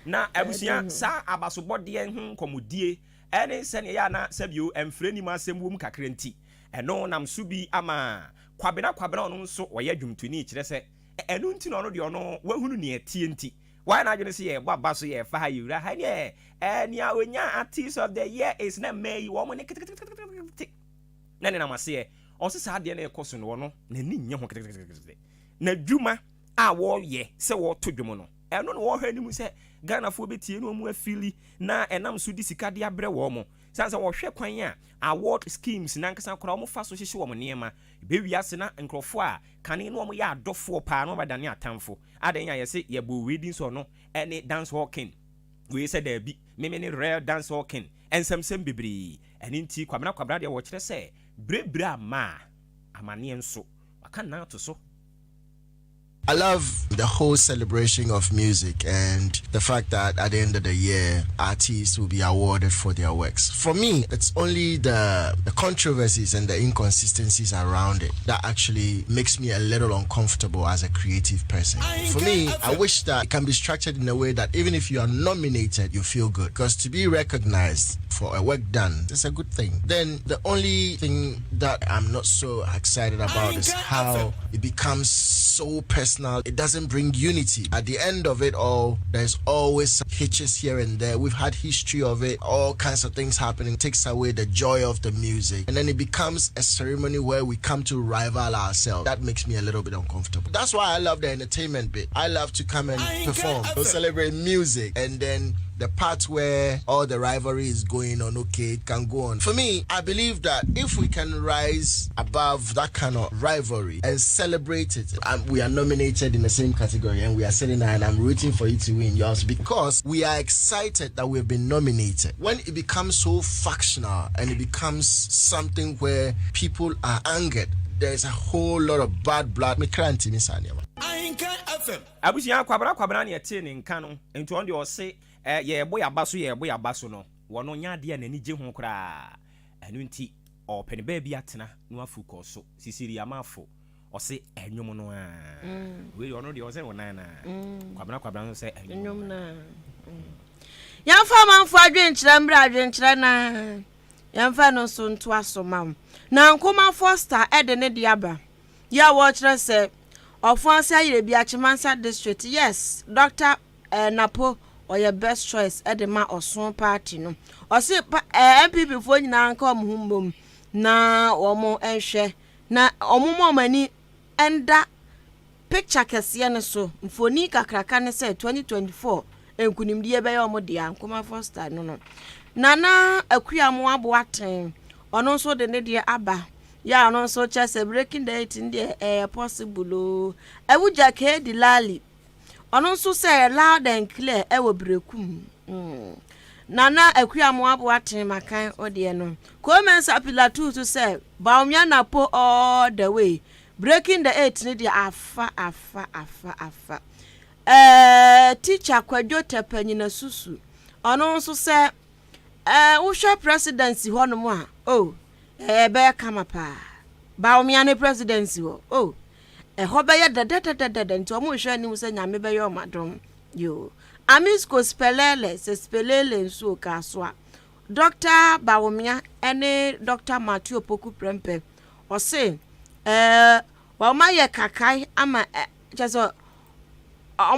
S1: Na abusua saa abasobɔdeɛ ho nkɔmɔdie. Ɛne sɛnea ɛyɛ a na sɛbio ɛmfrɛ nnim asɛm wom kakra nti, ɛno nam so bi ama Kwabena Kwabena ɔno nso ɔyɛ dwomtoni kyerɛ sɛ ɛno nti na ɔno deɛ ɔno wahunu nea ɛteɛ nti wayɛ n'adwene sɛ yɛrebɔ aba so yɛrefa ha yɛwura ha ɛneɛ ɛɛ nea ɔnya artist of the year is na mmaa yi wɔn ne keteketekete na nenam aseɛ ɔse saa adeɛ no ɛkɔ so no ɔno n'ani nnye ho keteketekete n'adwuma a wɔyɛ sɛ wɔto dwom no Ɛno na wɔhwɛ anim sɛ Ghanafoɔ bɛtie na wɔn afili na ɛnam so de sika de abrɛ wɔn. Sane sɛ wɔhwɛ kwan a award schemes no ankasa koraa wɔfa so hyehye wɔn nneɛma. Ɛbɛwie ase na nkurɔfoɔ a kane na wɔyɛ adɔfoɔ paa no abɛdane atamfo. Adɛn a yɛse yɛbɔɔ wei din sɛ ɔno ne Dancehall King. Wei sɛ daabi, meme ne real dancehall king. Ɛnsɛmsɛm bebree. Ɛno nti Kwabena Kwabena deɛ wɔkyerɛ sɛ berebere amma a, amaneɛ nso, waka nnan ato so.
S9: I love the whole celebration of music and the fact that at the end of the year, artists will be awarded for their works. For me, it's only the controversies and the inconsistencies around it that actually makes me a little uncomfortable as a creative person. For me, I wish that it can be structured in a way that even if you are nominated, you feel good. Because to be recognized for a work done is a good thing. Then the only thing that I'm not so excited about is how it becomes so personal. It doesn't bring unity. At the end of it all, there's always hitches here and there. We've had history of it, all kinds of things happening. It takes away the joy of the music. And then it becomes a ceremony where we come to rival ourselves. That makes me a little bit uncomfortable. That's why I love the entertainment bit. I love to come and perform, celebrate music, and then the part where all the rivalry is going on, okay, it can go on. For me, I believe that if we can rise above that kind of rivalry and celebrate it, and we are nominated in the same category and we are sitting there and I'm rooting for you to win yours because we are excited that we've been nominated. When it becomes so factional and it becomes something where people are angered, there's a whole lot of bad blood. Me crying to me.
S1: Abusua, Kwabena Kwabena ne ɛtee ne nka no. Nti ɔno deɛ ɔse yɛɛbɔ yaba so, yɛɛbɔ yaba so no, wɔno nyɛ adeɛ a n'ani gye ho koraa. Ɛno nti ɔpɛ ne baabi atena na wafu kɔ so sisiri amafo. Ɔse ɛnwom no a wei, ɔno deɛ ɔsɛ wo nan na Kwabena Kwabena nso sɛ ɛnwom.
S2: Nnwom na yɛmfa amanfo adwenkyerɛ mmerɛ adwenkyerɛ na yɛmfa no nso ntoa so ma wo. Na Nkoma Foster ɛde ne de aba yɛ a wɔrekyerɛ sɛ Ɔfo ase ayerɛ bi Akyemansa District, yes, Dr Napo ɔyɛ best choice ɛde ma Ɔson party no. Ɔse pa NPP foɔ nyinaa nka ɔmo ho mbom na wɔn nhwɛ na ɔmo ma ɔmo ani ɛnda picture kɛseɛ no so. Mfoni kakraka ne sɛ 2024 nkunimdie bɛyɛ ɔmo dea. Nkoma Foster no Nana Akua mo Aboaten, ɔno nso de ne deɛ aba yɛ a ɔno nso kyerɛ sɛ breaking the eight deɛ ɛyɛ possible o. Awugya Keedi Lali, ɔno nso sɛ loud and clear ɛwɔ Berekum. Nana Akua mo Aboaten makan ɔdeɛ no. Komensa Pilatu nso sɛ Bawumia Napo all the way, breaking the eight ne deɛ afa afa afa afa. Teacher Kwadwo Tɛpɛ susu, ɔno nso sɛ wohwɛ presidency hɔnom a, o ɛɛ bɛyɛ kama paa. Bawumia ne presidency hɔ o, ɛhɔ bɛyɛ dɛdɛdɛdɛdɛ. Nti ɔmo hwɛ anim sɛ Nyame bɛyɛ ɔmo adom yo. Amisco Spelele sɛ Spelele nso ka so a Dr Bawumia ɛne Dr Matthew Opoku Prempeh, ɔse wɔn ayɛ kakae ama ɛ kyɛ sɛ